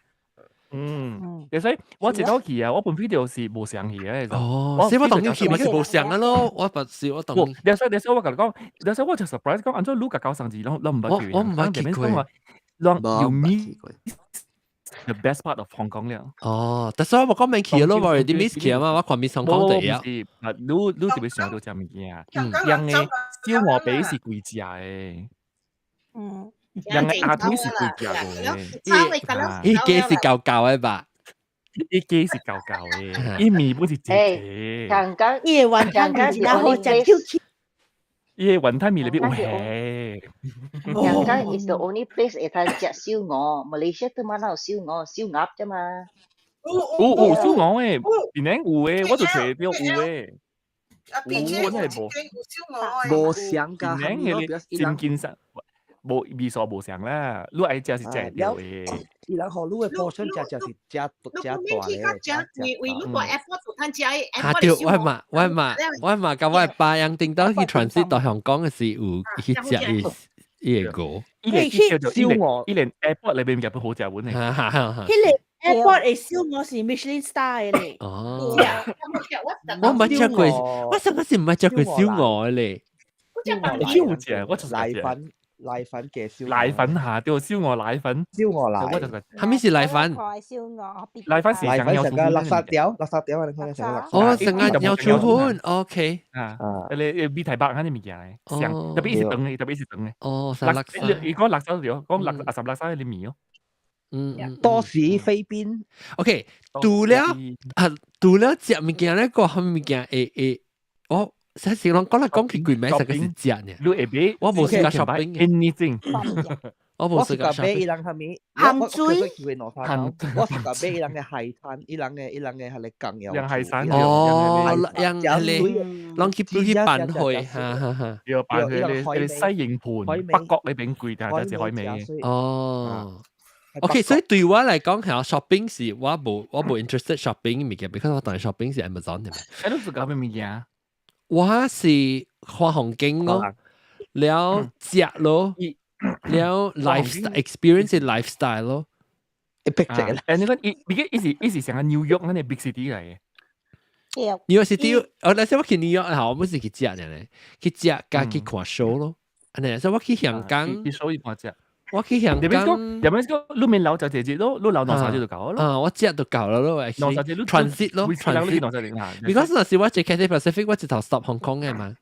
嗯，其實我一早去啊，我本飛就是無相去嘅。哦，所以我當年去嘛是無相啊咯，我不是我當。你所我共你講，你所我就 surprise 講，按怎你共交生字，攏攏毋捌去。我毋捌去過。攏 you miss the best part of Hong Kong 了。哦，但是我無講免去咯，我啲 miss 去啊嘛，我看 miss 香港第一。是，你特別想著食物件，人的燒鵝髀是貴食的。人的鴨腿是貴食的。伊雞是厚厚的吧？伊雞是厚厚的，伊麵本是一個。香港伊的雲吞麵真好食，伊的雲吞麵裏邊有蝦。香港 is the only place 會通食燒鵝，馬來西亞都冇哪有燒鵝，燒鴨啫嘛。有有燒鵝的，檳城有的，我就揣著有的。有，我真係無。無相㗎，檳城的真金山。無味素無相啦，你愛食是食會著的。伊人予你的 portion 食食是食食大的。為為你個 airport 就通食哈對，我嘛，佮我爸樣頂到去 transit 到香港的時有去食伊伊个鵝。伊連燒鵝，伊連 airport 裏邊夾不好食碗的。彼个 airport 的燒鵝是 Michelin star 的咧。哦。我毋捌食過，我上個是毋捌食過燒鵝的咧。你有食？我就奶粉。奶粉嘅燒奶粉下對燒鵝奶粉，燒鵝奶，係咪是奶粉？燒鵝，奶粉是奶粉成個垃圾條，垃圾條啊！你看成個垃圾。哦，成個鳥腸粉，OK。啊，你米台北嗰啲物件，上特別是長的，特別是長的。哦，垃圾，伊講垃圾條，講垃阿什垃圾啲麵哦。多士飛邊。 OK，除了啊，除了食物件咧，個啥物件會會，我。實時攏講來講去，規暝實個是食呢。你會買？我無時間 shopping。 anything。我無時間 shopping。我伊人啥物？鹹水。我是買伊人的海灘，伊人的彼个工業。人海山。哦，人彼个，攏去去辦會，哈哈哈。要辦會，你西營盤北角呢邊貴，但係就海味。哦。OK，所以對我來講，係 shopping 是我無 interested shopping 物件，because 我當 shopping 是 Amazon 的嘛。誒，你是搞咩物件？我是看風景咯，了食咯，了 lifestyle experience lifestyle 咯。一逼食啦。誒，你講伊，伊伊是伊是成個 New York 嗰個 big city 嚟嘅。 New York City，我那時我去 New York 嚇，我本是去食呢，去食加去看 show 咯。按呢，所以我去香港，去 show 伊看食。我去香港，入面講你免留就直接咯，你留兩三日就夠咯。啊，我食就夠了咯，transit 咯，transit。 Because 那時我坐 Cathay Pacific，我直頭 stop Hong Kong 嘅嘛。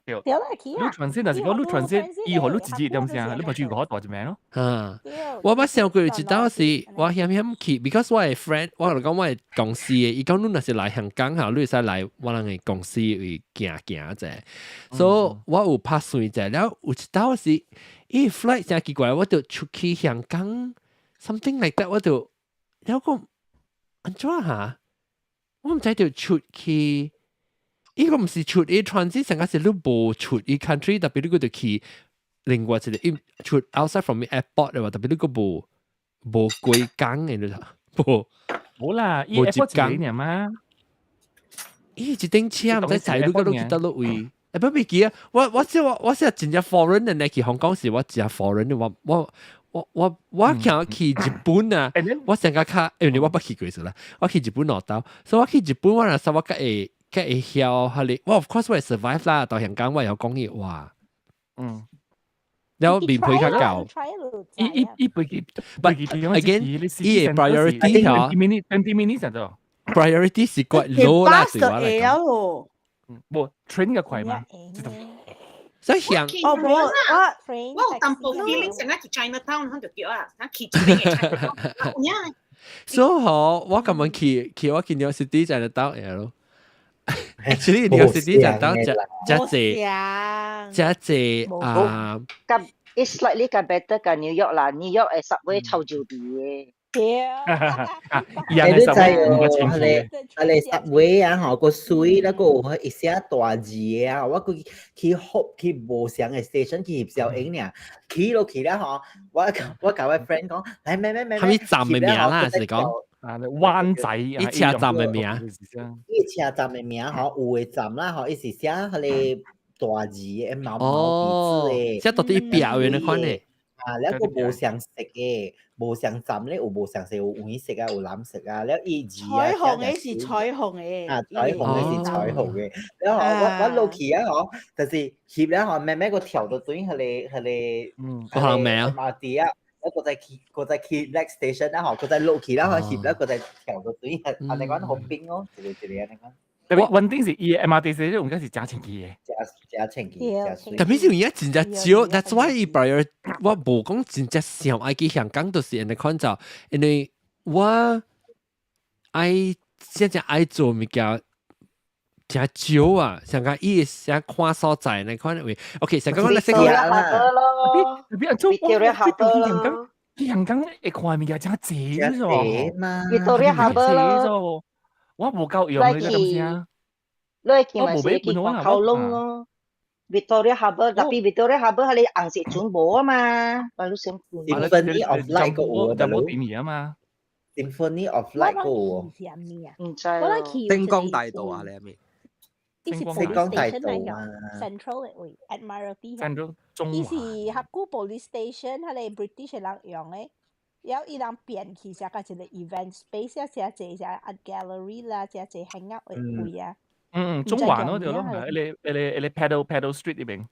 對。對啦，你 transit 若是講你 transit，伊予你直接點聲，你咪住個大一名咯。啊，我捌想過一道是，我險險去，because 我的 friend，我就講我的公司的，伊講你若是來香港嚇，你會使來我人的公司位行行者，所以我有拍算者，了有一道是，伊 flight 真奇怪，我就出去香港，something like that，我就了講按怎嚇？我毋知著出去。伊個毋是出伊 transit，成個是你無出伊 country，特別你閣著去另外一個伊出 outside from airport 的話，特別你閣無過江的你無無啦，無接港爾嘛。伊一頂車毋知載你閣落去佗落位。欸，不未記啊！我我是真正 foreign 的呢，去香港時我真 foreign 的，我行去日本啊！我成個較，因為我捌去過次啦，我去日本兩兜，所以我去日本我若說我較會較會曉彼个，我 of course 我會 survive 啦。到香港我會曉講伊話，了面皮較厚。伊伊伊飛機，but again，伊的 priority 嚇，20 minutes 20 minutes 就 priority 是 quite low 啦，對我來講。無 train 較快嘛？所以香哦，無我我有淡薄 feeling 成日去 Chinatown，響就叫啊，去這邊嘅 Chinatown，有影。所以嗬，我今日去去我去 New York City 就係到嘢咯。Actually New York City 就到只只濟只濟啊。咁 it's slightly 較 better 過 New York 啦，New York 的 subway 臭焦味的。對。欸，你知哦，彼個 subway 啊，吼，個水那個有一寫大字的啊，我閣去 hop 去無相的 station 去翕小影爾，去落去了吼，我共我 friend 講，來咩咩咩，啥物站的名啦，是講啊，灣仔伊車站的名，伊車站的名吼，有的站啦吼，伊是寫彼個大字的毛毛筆字的，寫到底標的那款的。啊，了個無相色的，無相站咧有無相色，有黃色啊，有藍色啊，了伊字啊，彩虹的是彩虹的，啊，彩虹的是彩虹的，了後我落去啊吼，就是翕了吼，慢慢個跳到對彼個，個行名 MRT 啊，我閣再去 next station 啊吼，閣再落去了吼，翕了閣再跳到對，按呢款好冰哦，一個一個按呢款。特別穩定是伊 MRT 是用該是誠清氣的，誠誠清氣，誠媠。特別是有影真正少，That's why 伊 prior 我無講真正想愛去香港，就是按呢款就，因為我愛真正愛做物件誠少啊，像講伊想看所在那款位，OK，像講你識講啦，特別做我香港，去香港會看物件誠濟咗， Victoria Harbour 咯。我無夠用你個東西啊！你去咪是去看口龍咯，Victoria Harbour，tapi Victoria Harbour 係你紅色船無啊嘛，我都想看。 Symphony of Light 個有就冇點兒啊嘛。 Symphony of Light 個有。唔知咯。星光大道啊，你係咪？星光大道啊。 Central 的位，Admiralty。 Central 中伊是較久 police station，彼個 British 人用的。了伊人變去寫個一個 event space 啊，寫濟寫 art gallery 啦，寫濟 hang out 的位啊。嗯嗯，中環嗰條咯，彼個 Pedal Street 呢邊。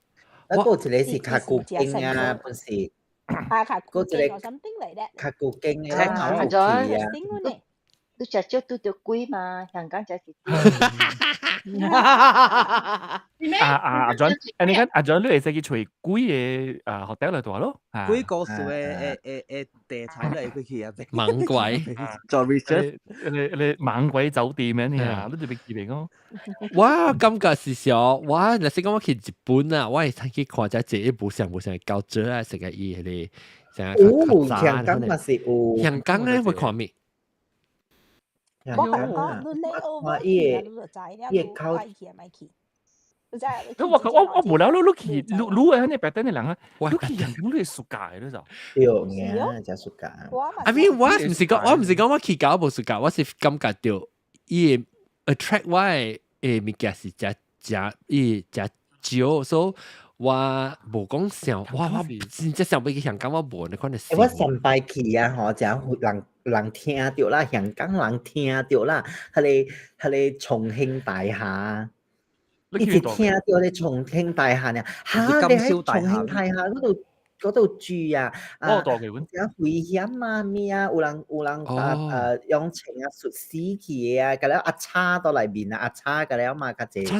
啊，閣一個是較古經啊，本是。啊，較古經 something like that。較古經的啊，有去啊。你食少拄著鬼嘛？香港才是。啊啊阿 John，你看阿 John，你會使去揣幾个啊 hotel 來住咯？幾個數的地產你會去啊？猛鬼做 research，你猛鬼酒店咩？你啊，你就別記嚟講。我感覺是說，我若是講我去日本啊，我會去看這這一部上無上高質啊，成個伊彼個成個香港嘛是有，香港咧會看咩？我講你我伊個伊個口。我無聊，你去你你係你白等的人啊，你去香港你會暑假的你就。對，嘅，真暑假。 I mean 我毋是講我去搞無暑假，我是感覺到伊會 attract 我的物件是誠誠伊誠少，所以我無講想，我真正想欲去香港，我無那款的。我上擺去啊，吼，誠人人聽著啦，香港人聽著啦，彼個重慶大廈。一直聽到咧重慶大廈呢，嚇你喺重慶大廈嗰度住啊？啊，有危險啊咩啊？有人啊用槍啊術死去的啊，佮了阿叉到內面啊，阿叉佮了嘛，較濟，較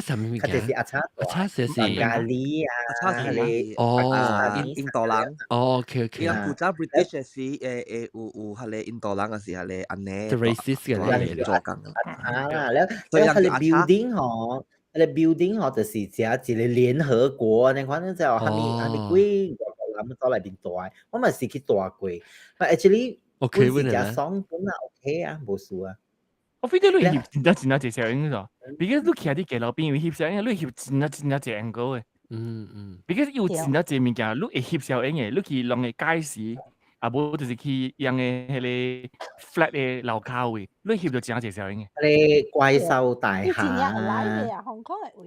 濟是阿叉，阿叉是孟加拉啊，阿叉是哦，印度人。哦，OK OK。伊人古早 British 時有彼個印度人啊是彼個按呢，racist 嘅做工。阿叉啦，了了彼個 building 吼。彼個 building 吼，就是食一個聯合國，你看你知哦，啥物啥物鬼外國人到內面住，我嘛是去住過，但 actually OK 是誠爽，本來 OK 啊，無事啊。我 feel 到你翕真正真正濟攝影咗，because 你徛佇街路邊位翕攝影，你翕真正真正濟 angle 的。Because 有真正濟物件，你會翕攝影的，你去攏個街市，啊無就是去用的彼個 flat 的樓跤位，你翕著真濟攝影的。彼個怪獸大廈。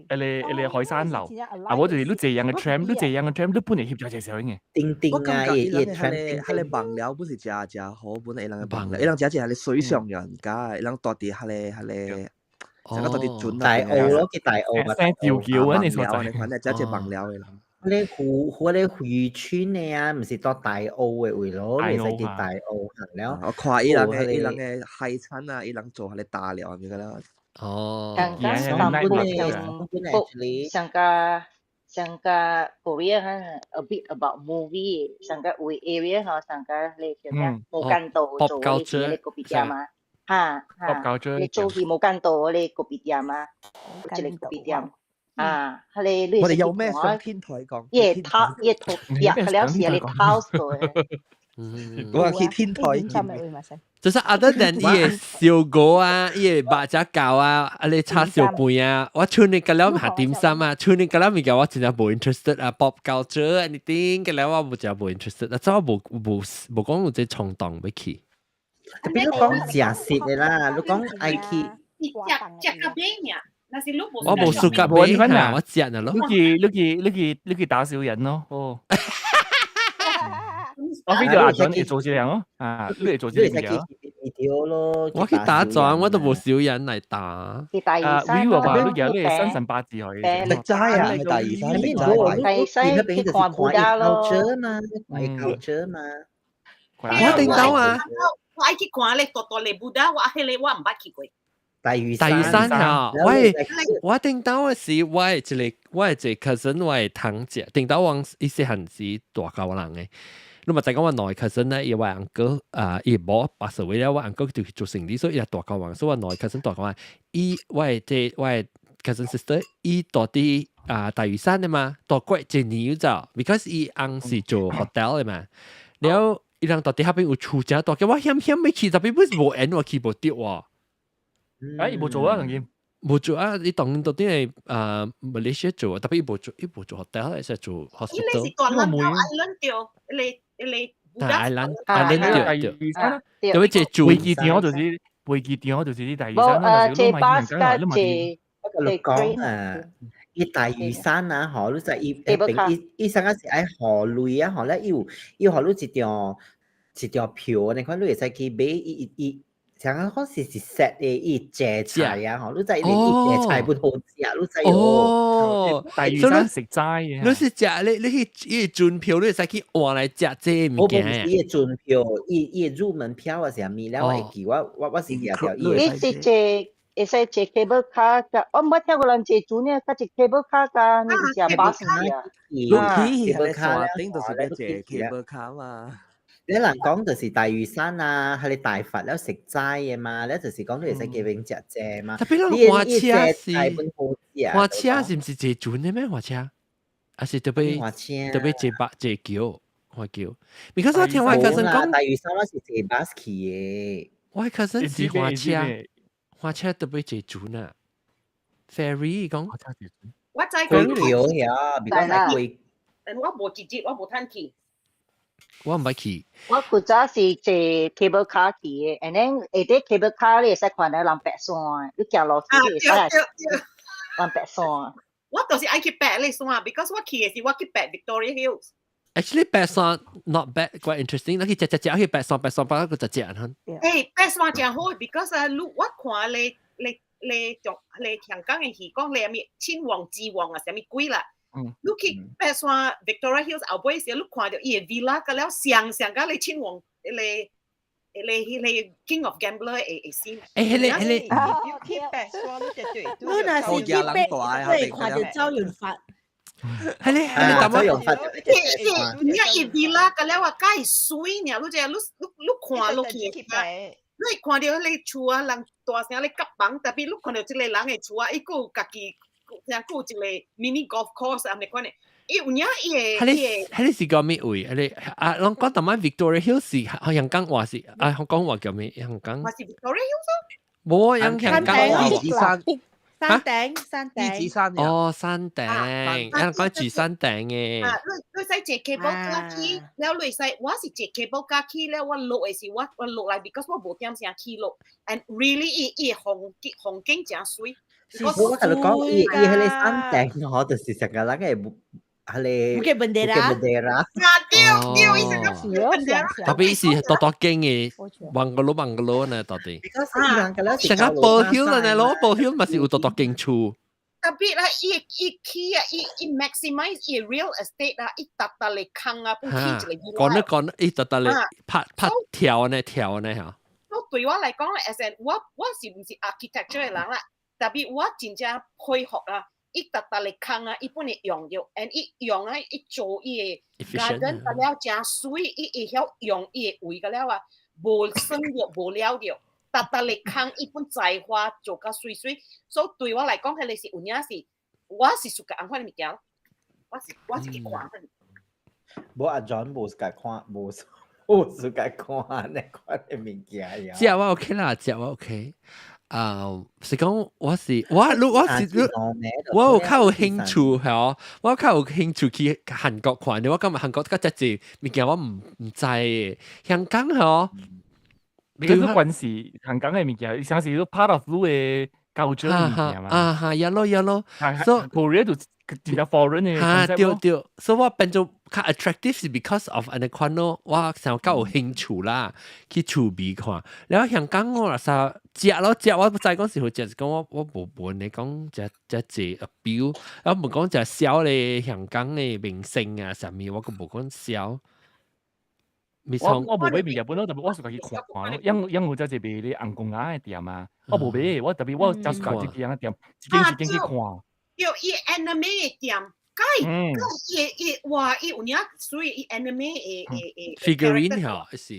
彼個海山樓，啊無就是你坐樣的 tram，你坐樣的 tram，你本會翕真濟攝影的。叮叮啊，伊伊 tram，彼個網料不是誠誠好，本來伊人的網料，伊人誠濟彼個水上人家，伊人住佇彼個，成個住佇船大澳咯，去大澳嘛。生吊橋啊，你所在。你看，誠濟網料的人。咧湖湖咧漁村的啊，毋是到大澳的位咯，會使去大澳行了。我看伊人的海產啊，伊人做彼個大料咪個啦。哦。香港上本的上個上個 Korea 哈，a bit about movie，上個有 area 吼，上個你叫咩？無間道做的是咧咖啡店嘛，哈哈，你做戲無間道咧咖啡店嘛，一個咖啡店。啊，彼個我哋有咩上天台講？伊個頭伊個頭壁，了是彼個 house 做的。我去天台見。就是 other than 伊个燒鵝啊，伊个肉渣餃啊，啊你叉燒飯啊，我剩你個了下點心啊，剩你個了物件我真正無 interested 啊，pop culture anything 個了我無真無 interested，啊，所以我無無無講有這衝動欲去。特別你講食食的啦，你講愛去。食食較買爾，若是你無。我無暑假買啊，我食了咯。你去打小人咯，哦。我飛到阿準會做這樣咯，啊，你會做這樣。咯。我去打樁，我都無小人來打。去大嶼山啊，你話你有你生辰八字可以。力齋啊，係大嶼山力齋。大嶼山去看布達咯。嘛，看 culture 嘛。我頂到啊！我愛去看咧，大大咧布達，我彼个我毋捌去過。大嶼大嶼山啊！我頂到的是我的一個我的一個 cousin，我的堂姐，頂到往伊細漢時大舊人的。你嘛知講我兩個 cousin 咧，伊我 uncle 啊，伊無 pass away 了，我 uncle 就去做生理，所以伊大舊人，所以我兩個 cousin 大舊人，伊我的這我的 cousin sister，伊住佇啊大嶼山的嘛，住過一年就，because 伊翁是做 hotel 的嘛，了伊人住佇彼邊有厝遮大，叫我險險欲去，特別不是無緣我去無著喎。哎，伊無做啊，當然。無做啊！伊當然到底係啊，馬來西亞做，特別伊無做，伊無做 hotel，係做 hospital。伊是大蘭島 island 對，你大 island island 對對，特別這住飛機場就是飛機場就是啲大嶼山啦，無誒，坐巴士加坐我甲你講啊，伊大嶼山啊，嗬，你知伊邊伊伊啥個是愛河類啊，嗬咧，伊有伊予你一張一張票，你看你會使去買伊伊伊。像講是是 set 的，伊借菜啊，嗬，你知伊伊借菜本好食，你知哦。大嶼山食齋嘅。你是食你你去伊船票，你會使去換來食這物件。我唔是伊船票，伊伊入門票啊，啥物了？我會記，我我我是舉條。你是坐會使坐 cable car 㗎，我毋捌聽過人坐船呢，較坐 cable car 㗎，你是食巴士啊？你去彼個山頂就是欲坐 cable car 嘛。你人講就是大嶼山啊，係你大佛了食齋嘅嘛，你就是講你會使叫邊食蔗嘛。特別咱火車是火車是毋是坐船的咩？火車，還是特別特別坐巴坐橋？火橋。because 我聽我 cousin 講，大嶼山我是坐巴士去的。我 cousin 是火車，火車特別坐船啊。ferry 講。我知過橋呀，比較係過。但我無直接，我無趁去。我毋捌去。我古早是坐 cable car 去的，and then 下底 cable car 你會使看到人爬山，你行落去會使人爬山。我就是愛去爬咧山，because 我去的是我去爬 Victoria Hills。 Actually 爬山 not bad, quite interesting。你去食食食去爬山爬山爬到個食食哈。誒，爬山誠好，because 啊，你我看咧咧咧中咧香港的戲講咧啥物親王之王啊，啥物鬼啦。你去爬山 Victoria Hills 後尾時，你看著伊的 villa 個了像像佮你親王，彼个彼个彼个 King of Gambler 的的 scene。欸，彼个彼个。去爬山，你就對。你若是去爬，會看著周潤發。彼個彼個周潤發。你伊 villa 個了啊，介媠爾，你這你你你看落去，你會看著彼个厝啊，人大聲咧夾房，特別你看著這個人的厝啊，伊閣有家己。像閣有一個 mini golf course 啊，按呢款的，伊有影伊的彼個彼個是叫咩位？彼個啊，攏講淡仔 Victoria Hills 是香港話是啊，香港話叫咩？香港。嘛是 Victoria Hills。無香港話。山山頂山頂。獅子山。哦，山頂，人講住山頂嘅。啊，你你使坐 cable car 去，了你使，我是坐 cable car 去，了我落的是我我落來，because 我無點聲去落，and really 伊伊風景風景誠媠。我共你講，伊伊彼个山頂嗬，就是成個人個彼個 Bukit Bendera。 Bendera。啊對對，伊成個 Bukit Bendera。特別是大大間嘅 bungalow bungalow 呢，到底。成個寶曉呢，攞寶曉嘛是有大大間厝。特別啦，伊伊起啊，伊伊 maximize 伊 real estate 啊，伊逐逐嚟空啊，不起一個講咧講，伊逐逐嚟拍拍跳呢跳呢嚇。都對我來講咧，as in 我我是毋是 architecture 的人啦？特別我真正佩服啊！伊逐逐嚟空啊，伊本會用著，and 伊用啊，伊做伊的 garden 個了誠媠，伊會曉用伊的位個了啊，無耍著，無了著，逐逐嚟空，伊本栽花做甲媠媠，所以對我來講，彼個是有影是，我是 suka 按款物件，我是我是去看。無阿 John 無 suka 看，無。我自家看那款的物件呀。食我 OK 啦，食我 OK。啊，是講我是我如我是我有較有興趣係我較有興趣去韓國看，我感覺韓國較濟物件我毋知嘅，香港嗬，你個關係香港嘅物件，像是 part of 你嘅 culture 物件嘛。啊哈，yeah 咯 yeah 咯，所以 Korea 就真正 foreign 嘅。哈，對對，所以我變做較 attractive 是 because of 按呢款咯，我想較有興趣啦，去趣味看。然後香港我啥食咯食，我不知講是好食，是講我無問你講食食濟標，然後無講食痟咧香港嘅明星啊啥物，我閣無講痟。我無買物件本咯，特別我是家己看看咯，因有只一賣咧紅公仔嘅店啊，我無買，我特別我真喜歡這間店，一間一間去看。有伊 anime 嘅店，該伊伊哇伊有影所以伊 anime 嘅嘅嘅 figurine 嗬，是。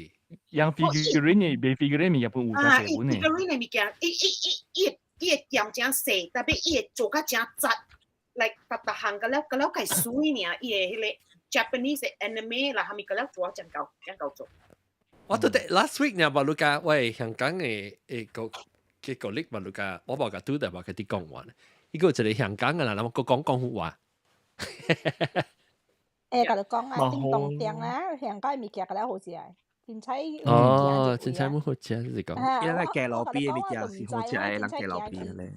樣 figurine 嘅賣 figurine 物件本有真濟本嘅。 figurine 嘅物件，伊伊伊伊伊個店真細，特別伊會做較真雜，like 逐逐項個了個了計水爾，伊個彼個 Japanese anime 啦，蝦米個了做啊真夠真夠做。我都得 last week 呢，巴魯加喂香港嘅嘅個嘅個力巴魯加，我無甲拄著無甲你講完。伊個一個香港嘅啦，我閣講廣府話。欸，共你講啊，叮當店啊，香港物件較了好食。凊彩哦，凊彩冇好食，就是講。伊個街路邊的物件是好食的，人街路邊咧。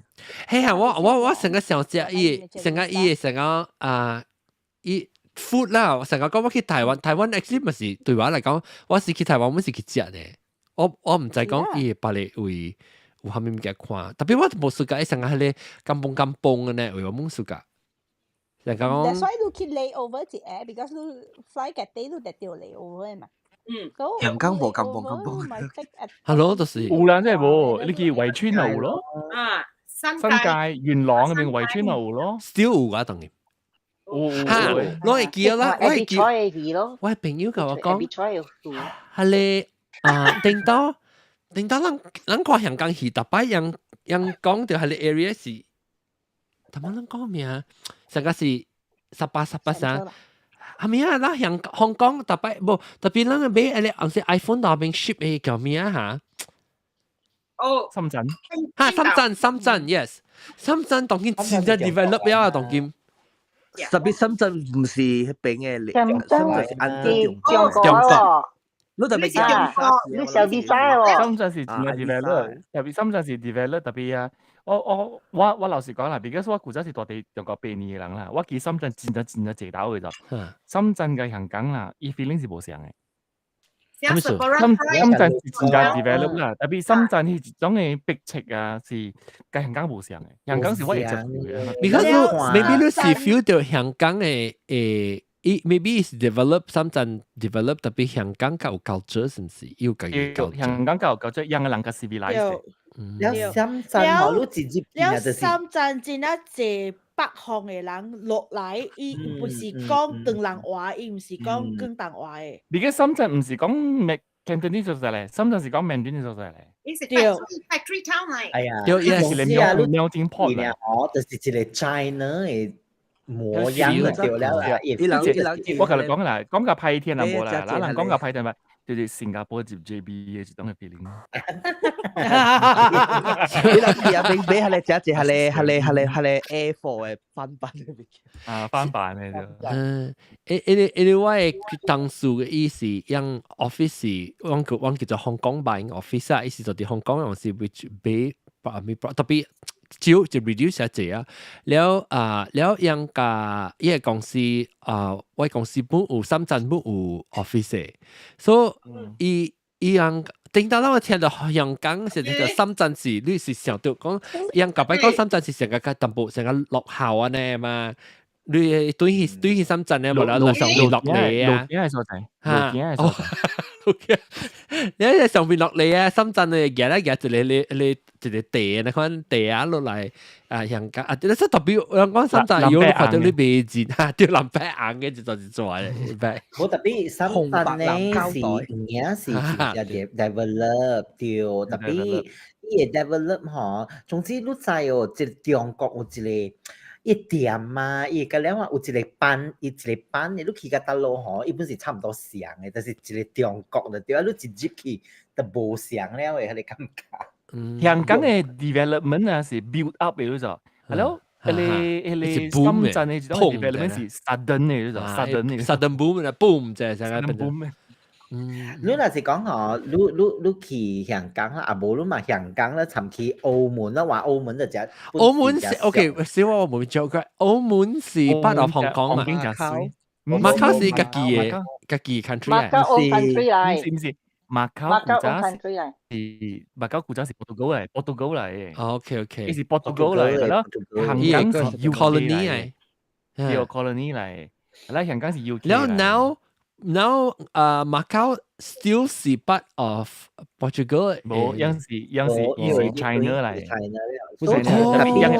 嘿啊，我成個想食伊，成個伊成個啊，伊 food 啦，成個講我去台灣，台灣 actually 毋是對我來講，我是去台灣，我是去食的。我毋知講伊別个位有啥物物件看，特別我無 suka 成個彼个 kampung kampung 的呢，位我無 suka。就講。所以你去 layover 一下，because 你 fly Cathay 你得著 layover 嘛。嗯，香港無 kampung kampung。 Hello，就是有啦，真係無，你去圍村就有咯。啊，新新界元朗嗰邊圍村就有咯。 Still 有啊，當然。有。嚇，我會記得啦，我會記。我朋友共我講，係咧啊，頂到頂到，咱咱看香港戲，逐擺人人講著彼个 area 是，他媽咱講咩啊？上個是1818啥？係咪啊？咱香香港逐擺無特別咱買彼個紅色 iPhone 內面 ship 的叫咩啊？嚇？哦，深圳。嚇，深圳，深圳，yes，深圳當今真正 develop 了啊，當今。特別深圳毋是彼邊嘅，深圳是安中中國。你特別講你小 visa 喎。深圳是真正 develop，特別深圳是 develop，特別啊，我老實講啦，because 我古早是蹛佇中國8年嘅人啦，我記深圳真正真正濟斗嘅就，深圳佮香港啦，伊 feeling 是無相嘅。深圳是真正 develop 啦，特別深圳彼一種嘅逼切啊，是佮香港無相嘅。香港是我會接受嘅。 Because maybe 你是 feel 到香港嘅伊 maybe is develop 深圳 develop 特別香港較有 culture 是毋是？有家己 culture。香港較有 culture，樣嘅人較 civilized。了深圳吼，你直接了深圳真正濟北方嘅人落來，伊毋是講唐人話，伊毋是講廣東話嘅。而家深圳毋是講咩 Cantonese 所在咧，深圳是講 Mandarin 所在咧。伊是 factory town 嚟。哎呀，對，是咧 melting pot 啦。哦，就是一個 China 嘅模樣就對了啦。伊人伊人，我共你講啦，講較歹聽啦無啦，咱人講較歹聽嘛，就是新加坡入 JB 嘅一種嘅 feeling。伊人去啊，買買彼個食一彼個彼個彼個彼個 A4 嘅翻版嘅物件。啊，翻版嘅就。嗯，因為我嘅當初嘅意思，用 office，阮叫做香港版 office 啊，意思就佇香港用是 which 買百咪特別少就 reduce 一濟啊。了啊，了用甲伊個公司啊，我公司本有深圳本有 office 嘅，所以伊伊樣頂到我聽到香港是叫深圳市，你是想到講，用舊擺講深圳市成個較淡薄成個落後按呢嘛？你對去深圳咧，無啦啦上面落嚟啊！路徑係所在，路徑係所在。 OK，你喺上邊落嚟啊！深圳你行來行一個你你一個地，那款地啊落來啊，香港啊，你說特別我講深圳有看到你未見哈，對藍白紅嘅就就是做嘅，無特別深圳咧是有影是真正 develop 對，特別伊會 develop 吼，總之你知哦，這中國有一個。伊店啊，伊個了啊有一個班，伊一個班，你去甲佗落吼，伊本是差毋多相的，但是一個中國就對啊，你一入去就無相了的，彼個感覺。香港的 development 啊是 build up 的，你知？係咯，彼個深圳的這種 development 是 sudden 的，你知？sudden 的。 sudden boom 啦，boom 就係成個 boom。你若是講吼，你去香港啦，啊無你嘛香港啦，尋去澳門啦，話澳門就只。澳門是 OK，小我冇做過。澳門是 part of 香港嘛？馬卡是家己的家己 country 馬卡 own country 來。是毋是？馬卡古早是馬卡古早是葡萄牙來，葡萄牙來的。 OK OK，伊是葡萄牙來的咯。香港是 colony 來，對 colony 來，啦香港是 UK 然後 now Macau still 是 part of Portugal。無，樣是樣是伊是 China 來。 China 特別樣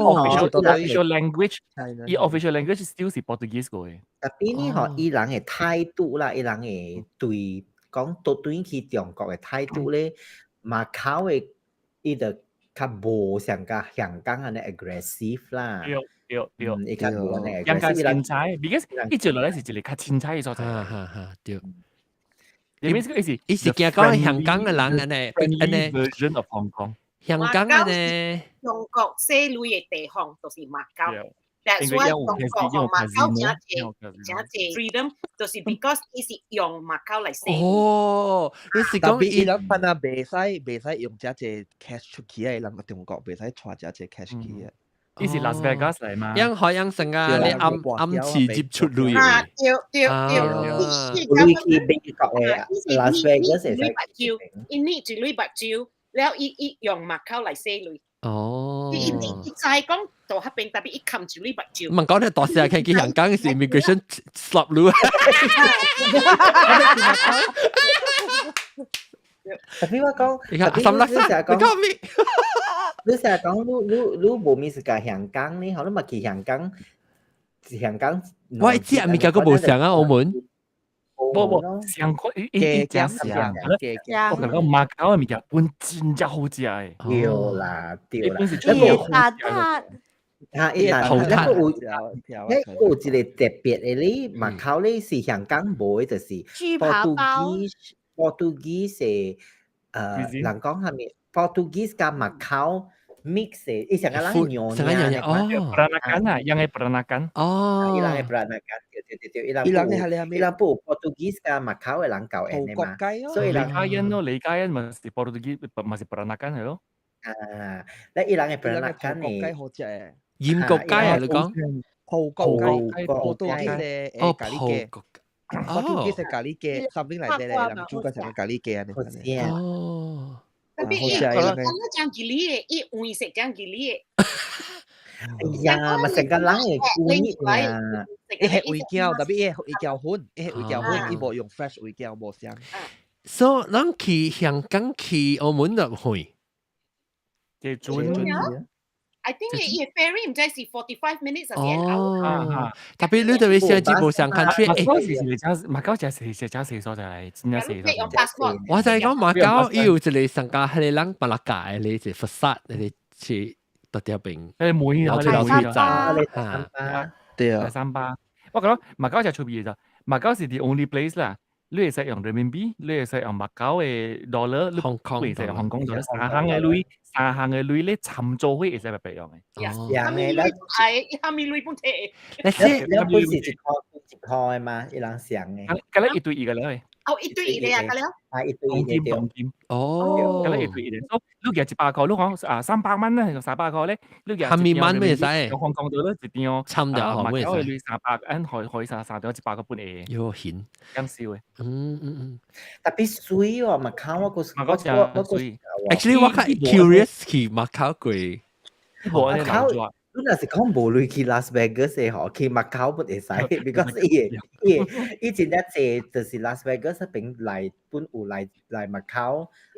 official language，伊 official language still 是 Portuguese 個嘅。 Tapi 呢，吼，伊人的態度啦，伊人的對講對對去中國的態度咧，馬卡的伊就較無像甲香港按呢 aggressive 啦。對對對，伊較無按呢應該凊彩，because 伊接落來是一個較凊彩的所在。哈哈哈，對。你咩意思？伊是驚講香港的人按呢，按呢 version of Hong Kong。香港按呢，中國洗鐳的地方就是馬交。但所以中國和馬交誠濟誠濟 freedom，就是 because 伊是用馬交來洗。哦，你是講伊人辦啊，袂使用誠濟 cash 出去啊！伊人中國袂使帶誠濟 cash 去啊。伊是 Las Vegas 來嘛？樣海樣成啊，你暗暗時接出鐳。啊，對對對，鐳去美國的 Las Vegas 會使。伊捏一鐳目睭，了伊伊用馬交來洗鐳。哦，伊伊伊知講到彼邊，特別伊含一鐳目睭。問講你大聲，看見香港是 immigration stop 路。特別我講，你看三粒三，你講咩？你成日講你你你無物是甲香港呢？吼，你嘛去香港，香港。我知啊，物件閣無相啊，澳門。無無，上個伊伊誠相，我感覺馬卡的物件本真正好食的。對啦對啦，伊大大。啊！伊但那個有，那個有一個特別的咧，馬卡咧是香港無的，就是 Portuguese，Portuguese 人講啥物？Portuguese 佮馬卡 mix 的，伊上個人娘娘哦，Peranakan 啊，樣的 Peranakan。哦，伊人的 Peranakan，對對對對，伊人伊人的係伊人不 Portuguese 佮馬卡的人交緣的嘛，所以李嘉欣咯，李嘉欣咪是 Portuguese，咪是 Peranakan 係咯。啊，那伊人的 Peranakan 呢？雞好食誒。鹽焗雞啊！你講葡國雞、葡國雞的咖喱雞，葡國雞是咖喱雞，something like that 咧，人煮個成個咖喱雞啊！哦，特別伊講講吉利的，伊黃色講吉利的。哎呀，嘛成個人會故意啊！伊係魚膠，特別伊係魚膠粉，伊係魚膠粉，伊無用 fresh 魚膠，無相。所以咱去香港去澳門就去。這準。 I think 伊 ferry 毋知是 45 minutes 還是 an hour。哦，特別你特別上節目上 country，馬交是是誠馬交誠是誠細所在，真正細所在。我就係講馬交伊有一個上加彼個人巴拉界的，一個 facade，彼個是特條邊。誒，門樓梯樓梯站，對啊，三巴。我講馬交誠出名咋，馬交是 the only place 啦。你會使用人民幣，你會使用馬交的 dollar，你會使用香港 dollar，三項的鐳，三項的鐳咧參做伙會使白白用的。用的，咱係蝦米鐳本體。你是你本是一箍一箍的嗎？伊人上的。敢若一對一個了。哦，一對一的啊，敢了。啊，一對一的。黃金，哦，敢若一對一的。所以你舉100塊，你講啊300蚊咧，300塊咧，你舉蝦米蚊咩使？用香港度咧一張，參掉馬交的鐳三百，按可以三三張100個半個。有錢。咁少的。嗯嗯嗯。特別水哦，馬卡我個我我水。 Actually 我較 curious 去馬卡過。馬卡。你若是講無鐳去 Las Vegas 的吼，去馬卡不會使，because 伊個伊個伊真正濟，就是 Las Vegas 彼邊來本有來來馬卡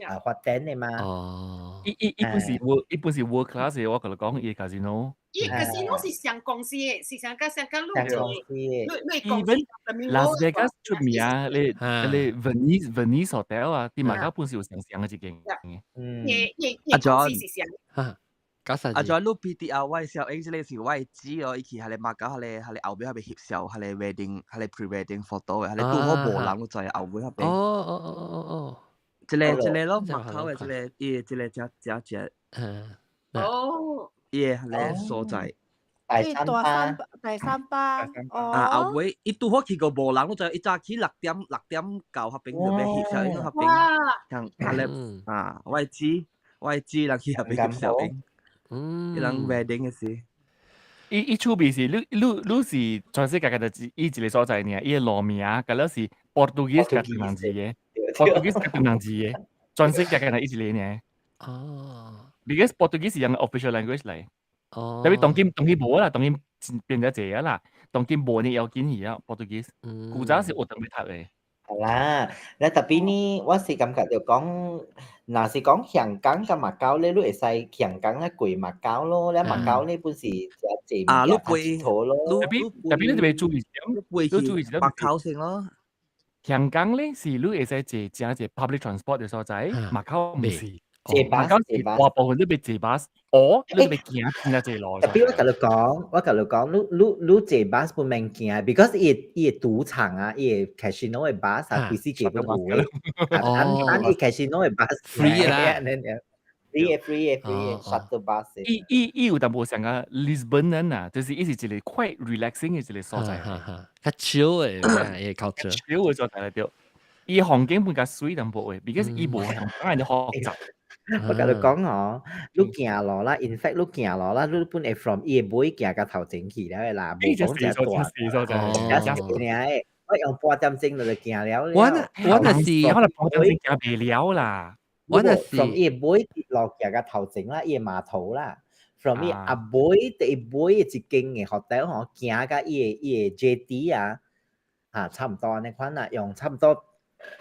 啊發展的嘛。哦。伊伊伊本是 world，伊本是 world class 的，我共你講，伊 casino。伊 casino 是上公司的，是上甲上甲你公司的。你公司。 Las Vegas 出名啊，你你 Venice Hotel 啊，佇馬卡本是有上上的一間。嗯。伊伊伊公司是上。嚇。九十二。啊，仲有 PTR 我小英，這個是我的姊哦，伊去彼個馬交，彼個後尾彼個翕相，彼個 wedding，彼個 pre-wedding photo 的，彼個拄好無人在後尾彼邊。這個這個咯，馬口的這個，伊這個只只只，伊的彼個所在。大三巴，大三巴，啊，後尾伊拄好去過無人，就伊早起6點到彼邊就欲翕相，彼邊像彼個啊，我的姊人去彼邊翕相，伊人 wedding 的時。伊趣味是，你是全世界嘅就伊一個所在爾，伊的路名，佮了是 Portuguese 佮唐人字的，Portuguese 佮唐人字的，全世界嘅伊一個爾。Because Portuguese 是人 official language 嚟。特別當今無啦，當今變咗濟啊啦，當今無呢要緊去啊，Portuguese，古早是學當欲讀的。係啦，你特別呢，我是感覺就講，若是講香港佮馬交咧，你會使香港咧過馬交咯，你馬交咧本是誠濟啊，你過佚咯。特別你特別注意點，你注意點，馬交先咯。香港咧是你會使坐誠濟 public transport 的所在，馬交毋是。坐巴士，大部分你欲坐巴士，哦，你欲行真濟路。特別我共你講，我共你講，你坐巴士不免驚，because 伊的賭場啊，伊的 casino 的巴士啊，規世界都有的。咱伊 casino 的巴士 free 啦，free 的 free 的 free 的 shuttle bus。伊有淡薄像個 Lisbon 人啊，就是伊是一個 quite relaxing 的一個所在。較 chill 的，伊 culture。 chill 的所在來著，伊環境比較媠淡薄的，because 伊無香港人的複雜。我共你講哦，你行路啦，in fact 你行路啦，你本會 from 伊的尾行到頭前去了的啦，無講誠大，也是爾的。我用半點鐘就行了。我若是可能半點鐘行袂了啦。我若是 from 伊的尾一路行到頭前啦，伊的碼頭啦，from 伊阿尾第尾的一間的 hotel 吼，行到伊的 jetty 啊，啊，差毋多按呢款啦，用差毋多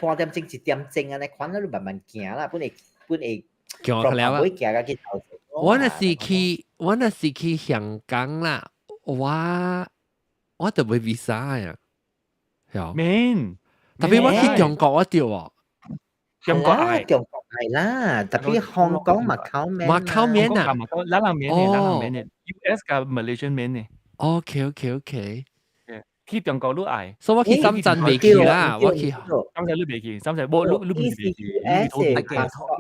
半點鐘一點鐘按呢款啦，你慢慢行啦，本會。行了啊！行到去頭前。我若是去香港啦，我就欲 visa 呀，係免。特別我去中國我著喎，中國係中國係啦，特別香港馬交免，馬交免啊，馬交咱人免的，咱人免的，US 佮 Malaysian 免的。 OK。去中國你愛，所以我去深圳袂去啦，我去深圳你袂去，深圳無你你唔是袂去，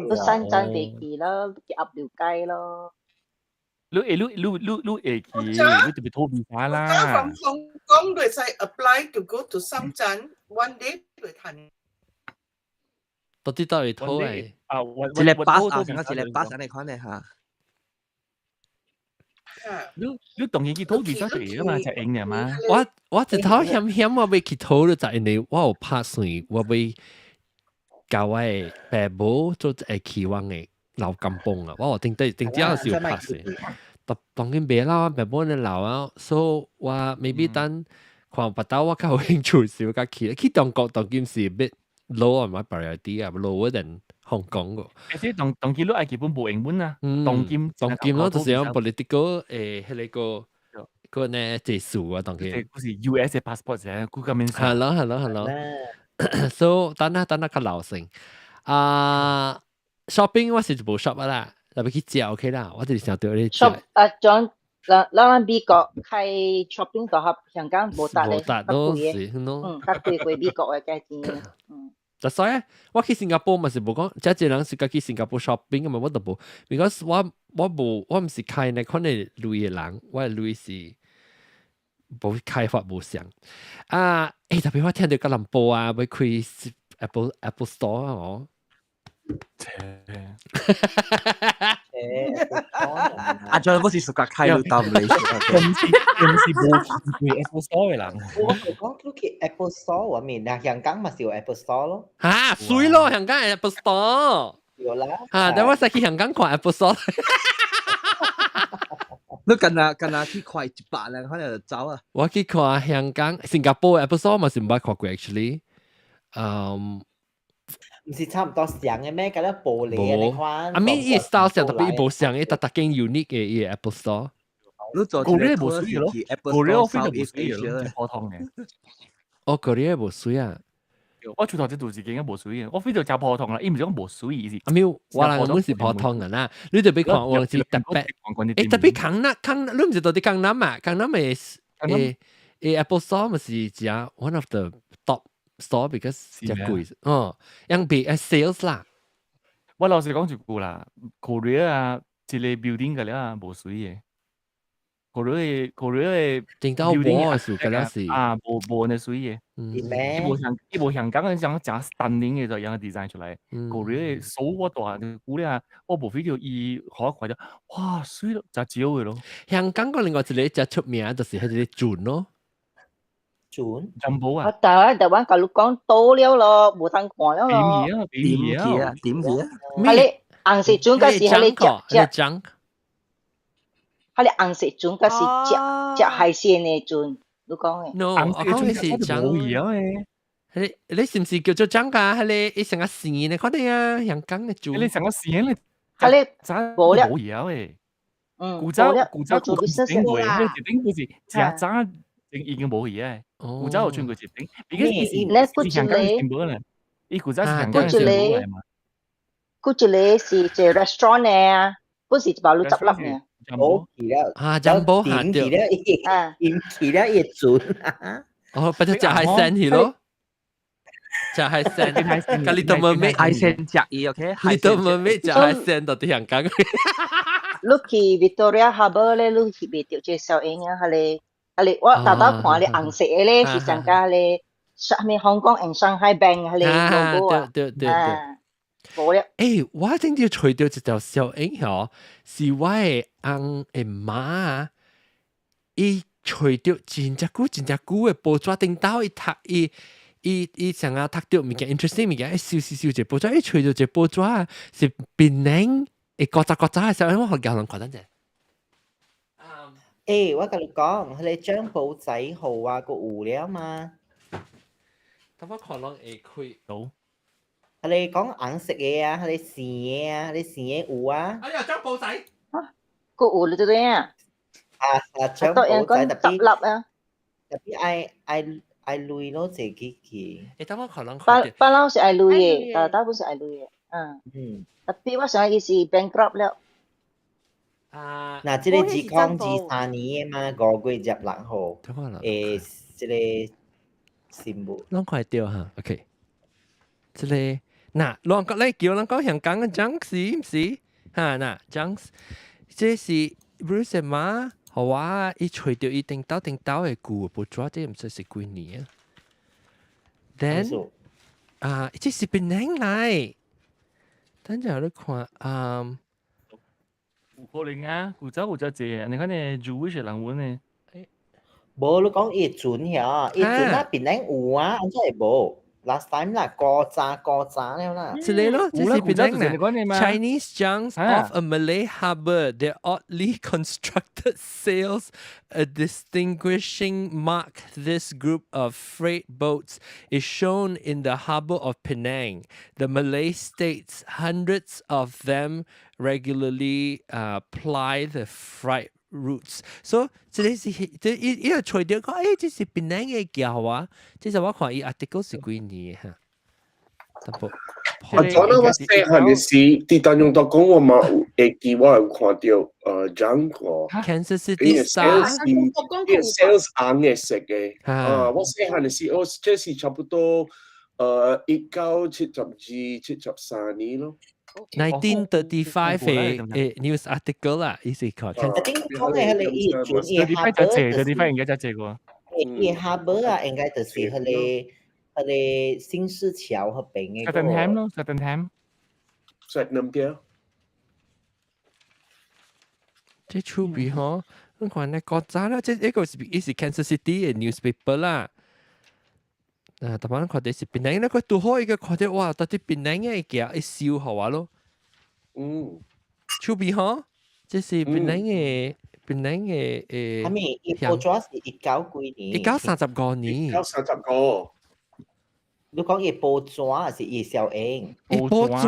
你深圳袂去咯，去鴨寮街咯。你會你會去，你特別討 visa 啦。 From Hong Kong 會使 apply to go to 深圳，one day 會趁。到底到底討的？啊，一個巴士啊，一個巴士你看的嚇。你當然去討 visa 就會嘛，就用爾嘛。我一頭險險我欲去討就因為我有拍算，我欲共我的爸母做一個期望的老甘榜啊！我有頂底頂只是有拍算，當然袂啦，爸母咧老啊，所以我 maybe 等看別兜我較有興趣時，我較去。去中國當今是 bit low on my priority 啊，lower than 香港個。而且當今你愛基本無英文啊，當今當今咯，就是講 political 彼個呢技術啊，當今。這是 US 的 passport 啫，估咁樣。係咯係咯係咯。所以等下等下較老成啊，shopping 我是無 shop 啦，特別去食 OK 啦，我就是想著你食。 shop 啊，將咱美國開 shopping 都合香港無值咧，無值都是咯。嗯，較貴過美國的價錢。嗯。但所以我去新加坡嘛是無講，這濟人是佮去新加坡 shopping 嘛，我都無，because 我無我毋是開那款的類的人，我的類是無開發無相。啊，特別我聽著吉隆坡啊，欲開 Apple Store 啊，哦。切。阿張嗰時暑假開到到嚟，唔是無去過 Apple Store 的人。我講你去 Apple Store 我面，嗱香港嘛是有 Apple Store 咯。嚇，媠咯，香港 Apple Store。有啦。嚇，但我使去香港看 Apple Store。你敢若去看100人，可能就走啊。我去看香港、新加坡 Apple Store 嘛是毋捌看過，actually。嗯。毋是差毋多像的咩？佮了玻璃的那款。啊，咪伊 style 像，特別伊無像，伊逐逐間 unique 的伊 Apple Store。你做 Korea 無媠咯，Korea 非常無媠咯，普通的。哦，Korea 無媠啊。我厝頭這度是間無水嘅，我非常真普通啦，伊毋是講無水，伊是啊，沒有，我人本是普通嘅啦，你就別看我是特別，特別江南江，你毋是到底江南嘛？江南嘅Apple Store 咪是只 one of the top store because 真貴，哦，樣比sales 啦。我老實講一句啦，Korea 啊，一個 building 個了啊，無水嘅。Korea 嘅頂到無數個了是啊，無無呢水嘅。伊無像香港嘅像誠 stunning 嘅就樣 design 出來。Korea 嘅手我大估咧，我無非就伊予我看著，哇，水咯，誠少嘅咯。香港個另外一個誠出名就是彼個船咯。船？珍寶啊！我台灣台灣共你講倒了咯，無通看了咯。點去啊？點去啊？點去啊？彼个紅色船，閣是彼个食食，彼个紅色船，閣是食食海鮮的船，你講的。 No，我講的是章。無去啊！你是毋是叫做章㗎？彼个伊成個線的，看你啊，香港的船。你成個線咧，彼个無了。無去啊！嗯，古早古早古早頂過，彼個一頂不是誠早已經無去啊！古早有穿過一頂，伊是香港的全部咧，伊古早是香港的全部來嘛。閣一个是一個 restaurant 的啊，不是一包你執笠呢。冇去了，啊，珍寶下點去了，點去了伊船。哦，不就食海鮮去咯？食海鮮，佮你都無咩海鮮食伊，OK？你都無咩食海鮮到佇香港。你去 Victoria Harbour 咧，你翕袂著這個小影啊，彼个，彼个我豆豆看咧紅色的咧，是上加咧，啥物 Hong Kong and Shanghai Bank 彼个 logo 啊。對對對對。無了。我頂日揣著一條小影吼，是我的翁的媽，伊揣著真正久真正久的報紙頂頭，伊讀伊伊伊成日讀著物件 interesting 物件，伊收收收一個報紙，伊揣著一個報紙是檳城會古早古早的時候，我予人看等陣。我共你講，彼个張保仔號啊，閣有了嘛？等我看攏會開到。彼个講紅色的啊，彼个生的啊，彼个生的有啊。哎呀，張保仔。啊，閣有了對啊？啊，張保仔特別執笠啊！特別愛愛愛鐳咯，坐機去。等我看攏不不嬲是愛鐳的，大大部是愛鐳的，嗯。特別我想伊是 bankrupt 了。啊！嗱，這個2023年的嘛，5月26號，這個新聞。攏看著哈，OK。這個嗱，攏講咧叫人講香港的 junks 毋是？哈嗱，junks，這是 Bruce 媽，予我伊揣著伊頂兜頂兜的舊報紙，這毋知是幾年啊？Then 啊，這是檳城來，等陣你看啊。有可能啊，古早有遮濟，你看呢 Jewish 人文呢？無，你講伊船遐，伊船啊檳城有啊，按怎會無？Last time 啦，古早古早了啦。這個咯，這是檳城啦。Chinese junks off a Malay harbour, their oddly constructed sails, a distinguishing mark. This group of freight boats is shown in the harbour of Penang. The Malay states, hundreds of them regularly ply the freight routes. So 這個是這伊伊個揣著講，這是檳城的橋啊！這是我看伊 article 是幾年哈？淡薄。啊，昨日我細漢的時，佇丹陽島講我嘛有會記，我有看著講過。 Kansas City Star。伊 sails 紅的色的。啊，我細漢的時，我這是差不多1972、73年咯。 1935的 news article 啦，意思看。我頂講的彼個伊船伊 harbour，35應該才這個。伊 harbour 啊，應該就是彼個新市橋彼邊的。 Sydenham 咯，Sydenham。 Sydenham 對。這趣味吼，你看那古早啦，這一個是伊是 Kansas City 的 newspaper 啦。啊，逐擺看著是檳城那個拄好伊個看著哇，到底檳城的橋會修予我咯。趣味吼，這是檳城的檳城的誒。啥物？伊報紙是一九幾年？1935年。1935。你講伊報紙還是伊小英？伊報紙，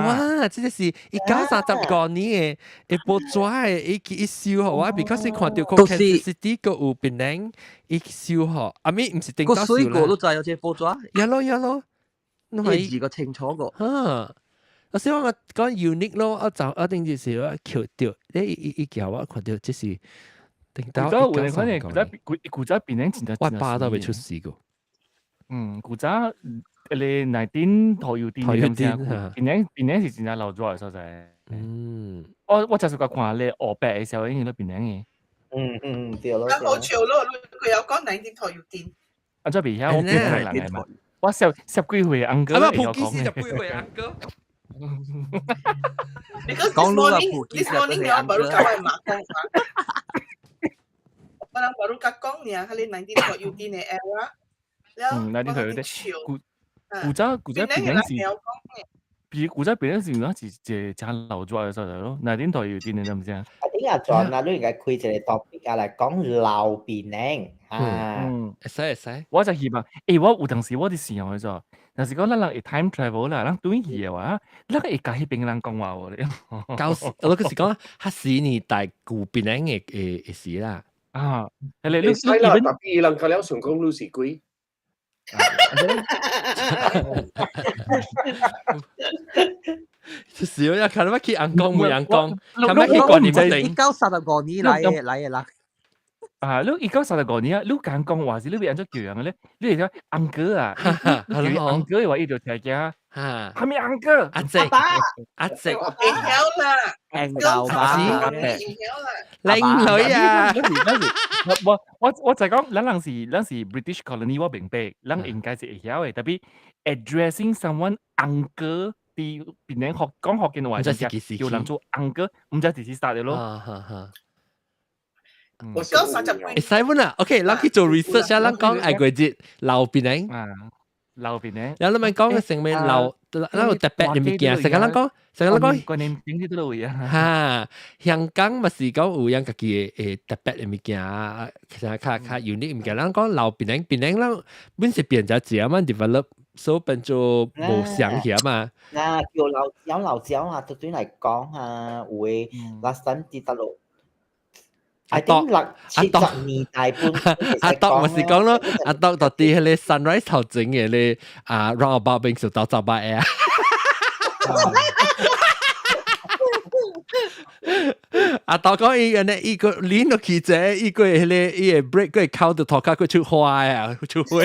這個是1935年的，伊報紙的，伊伊收予我，because 伊看著個 Kansas City 閣有檳城，伊收予，啊咪毋是頂個水果都知有這報紙。呀咯呀咯。你係字個清楚個。嚇！我希望我講 unique 咯，我就一定就是我強調，你一叫我看到這是頂到。古早有可能古早古古早變成真我爸都未出事過。嗯，古早你內頂土油店，檳城是真正老早的所在。嗯，我就是個看咧黑白的時候已經咧檳城的。嗯嗯，對咯。啊，好笑咯！佢有講19土油店。啊，這邊遐我檳城人來嘛，我十幾歲 uncle 啊，普吉是十幾歲 uncle。講路啊，普吉是十幾歲 uncle。我人 baru 甲講爾，彼个19土油店的 era。嗯，19土油店。古古早古早檳城是，比古早檳城是有是一個真老早的所在咯，19土油店的，知毋知啊？啊，你阿轉啊，你應該開一個 topic 啊來講老檳城啊。嗯，會使會使。我就希望，欸，我有當時我佇想的咋，若是講咱人會 time travel 啦，咱轉去的話，咱會共彼邊人講話無咧？舊時我嗰時講70年代舊檳城的時啦。啊，你你使啦，特別人較了想講你是鬼。是啊，看到去紅光冇紅光，看到去關你頂。1935年來的啦。啊，你1935年啊，你講講話是你欲按怎叫人咧？你會講 uncle 啊，你叫 uncle 的話，伊就聽驚。哈，啥物 uncle？阿叔，阿叔，會曉啦，老爸，靚女啊！我就講，咱人是 British colony，我明白，咱應該是會曉的。特別 addressing someone uncle 佇檳城學講福建話，叫人做 uncle，毋知幾時 start 的咯。我講30幾，會使本啊？OK，咱去做 research 啊，咱講愛過節老檳城。啊，老檳城。然後你咪講嘅成咩老，咱有特別的物件，成個咱講，成個咱講。觀念頂啲都位啊。哈，香港嘛是講有樣家己的特別的物件，其實較較 unique 物件。咱講老檳城，檳城咱本是變咗字啊嘛，develop 所以變做無相協嘛。嗱，叫老椒老椒啊，對對來講啊，有的 last time 佇大陸。阿當阿當年代半，阿當咪是講咯，阿當到底彼個 sunrise 頭前的咧啊 roundabout 邊數到走擺啊。阿當講伊按呢，伊個連落去者，伊個彼個伊個 brake 個扣到塗骹，閣出花啊，出花。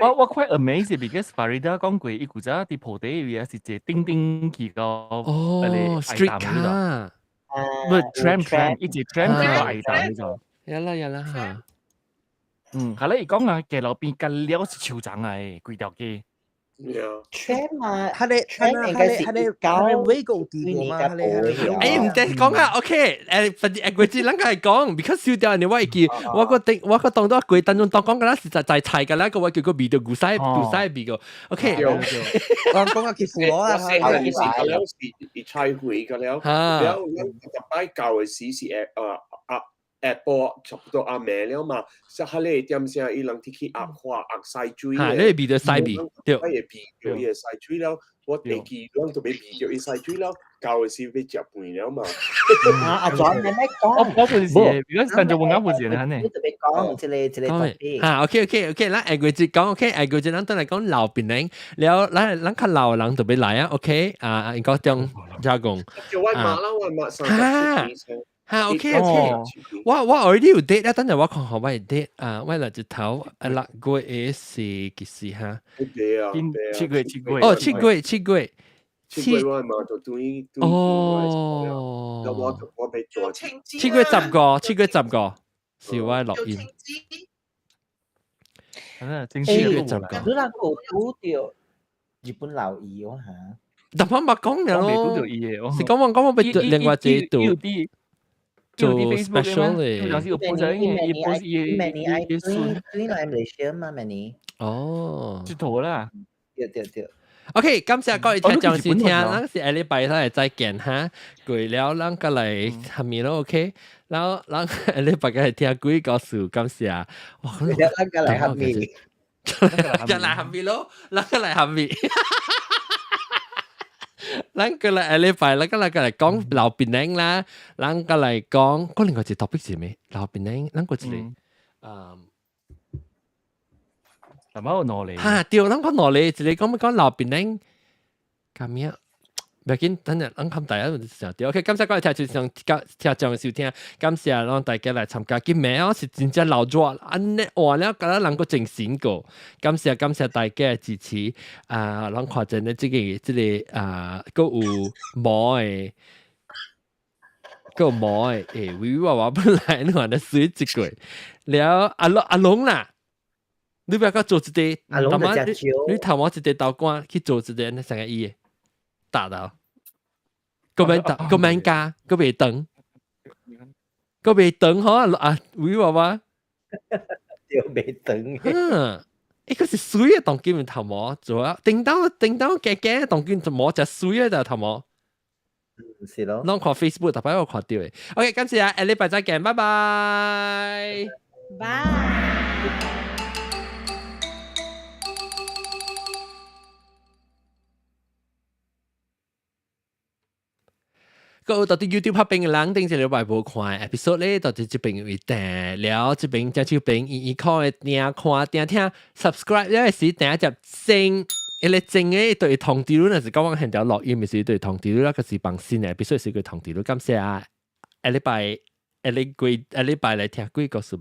我 quite amazed because Farida 講過，伊古早佇鋪底位啊是坐叮叮去到哦，street car。唔係 tram 一直 tram 去到藝大呢種。有啦有啦嚇。嗯，後來伊講啊，街路邊隔了是樹叢來的，規條街。 tram 啊，佢哋 tram 應該是19威高地過嘛？欸，毋得講啊，OK，誒，過節咱個係講，because 少掉人哋我會記，我個頂我個當到過當中當講個啦，實在在菜個啦，個我叫個味道古西古西味個，OK。我講啊，佢扶我啊，我細漢時個了是菜會個了，了咱一擺舊的時是會啊。下晡差不多暗暝了嘛，說彼個點聲伊人佇去壓花壓西水的，你會味著西味，對，我會味著伊個西水了，我會記咱就欲味著伊西水了，到的時欲食飯了嘛。啊，阿轉你咩講？我本是，如果上就問我本是安呢。你特別講這個特別。啊，OK OK OK，咱下個節講 OK，下個節咱轉來講老檳城，了咱較老的人特別來啊，OK，啊，應該中加工。叫我媽啦，我媽37歲。哈，OK OK，我 already 有 date 啦，等陣我看下我的 date 啊，我來一頭啊6月是幾時哈？7月7月。哦，7月7月。7月我嘛就對哦，我被做7月10個，7月10個是我錄音。7月10個。你若有拄著日本老伊哦嚇？但我冇講了咯，是講我講我被另外一個做 special 咧。 Many 愛對來馬來西亞嘛，Many。哦，這頭啦。對對對。 OK，感謝各位聽眾收聽，咱是下禮拜三再見哈。過了，咱過來下面咯，OK。然後咱下禮拜過來聽鬼故事，感謝。哇，咱過來下面，過來下面咯，咱過來下面。咱過來下禮拜，咱過來講老檳城啦，咱過來講，可能個一個 topic 是咩？老檳城，咱過一個，嗯。淡薄有兩个。嚇，對，咱講兩個，一個講講老檳榔，咁樣。袂緊，等陣咱看大家就想對。OK，感謝各位聽眾聽眾收聽，感謝咱大家來參加。今暝我是真正鬧熱，按呢換了，敢若人閣精神過。感謝感謝大家的支持。啊，咱看見咧這个這个啊，閣有毛的，閣有毛的，欸，微微娃娃本來你看咧水一個，了阿龍阿龍啦，你欲閣做一个，阿龍就食你頭毛一个豆乾去做一个，按呢啥个伊的，打到。閣免閣免加，閣袂長，閣袂長吼啊！微娃娃，對，袂長。嗯，欸，閣是媠的當今頭毛做啊，叮當叮當加加當今毛誠媠的頭毛。是咯。攏看 Facebook，逐擺我看著的。OK，感謝啊，下禮拜再見，拜拜。拜。閣有佇 YouTube 拍片的人，頂一禮拜無看 episode 咧，佇這邊有訂了，這邊正手邊伊伊看的訂看訂聽 subscribe 了時訂一隻鐘，伊個鐘的對通知你，若是講我現條錄音的時對通知你，那個是放新的 episode 時會通知你。感謝啊，下禮拜下禮季下禮拜來聽鬼故事吧。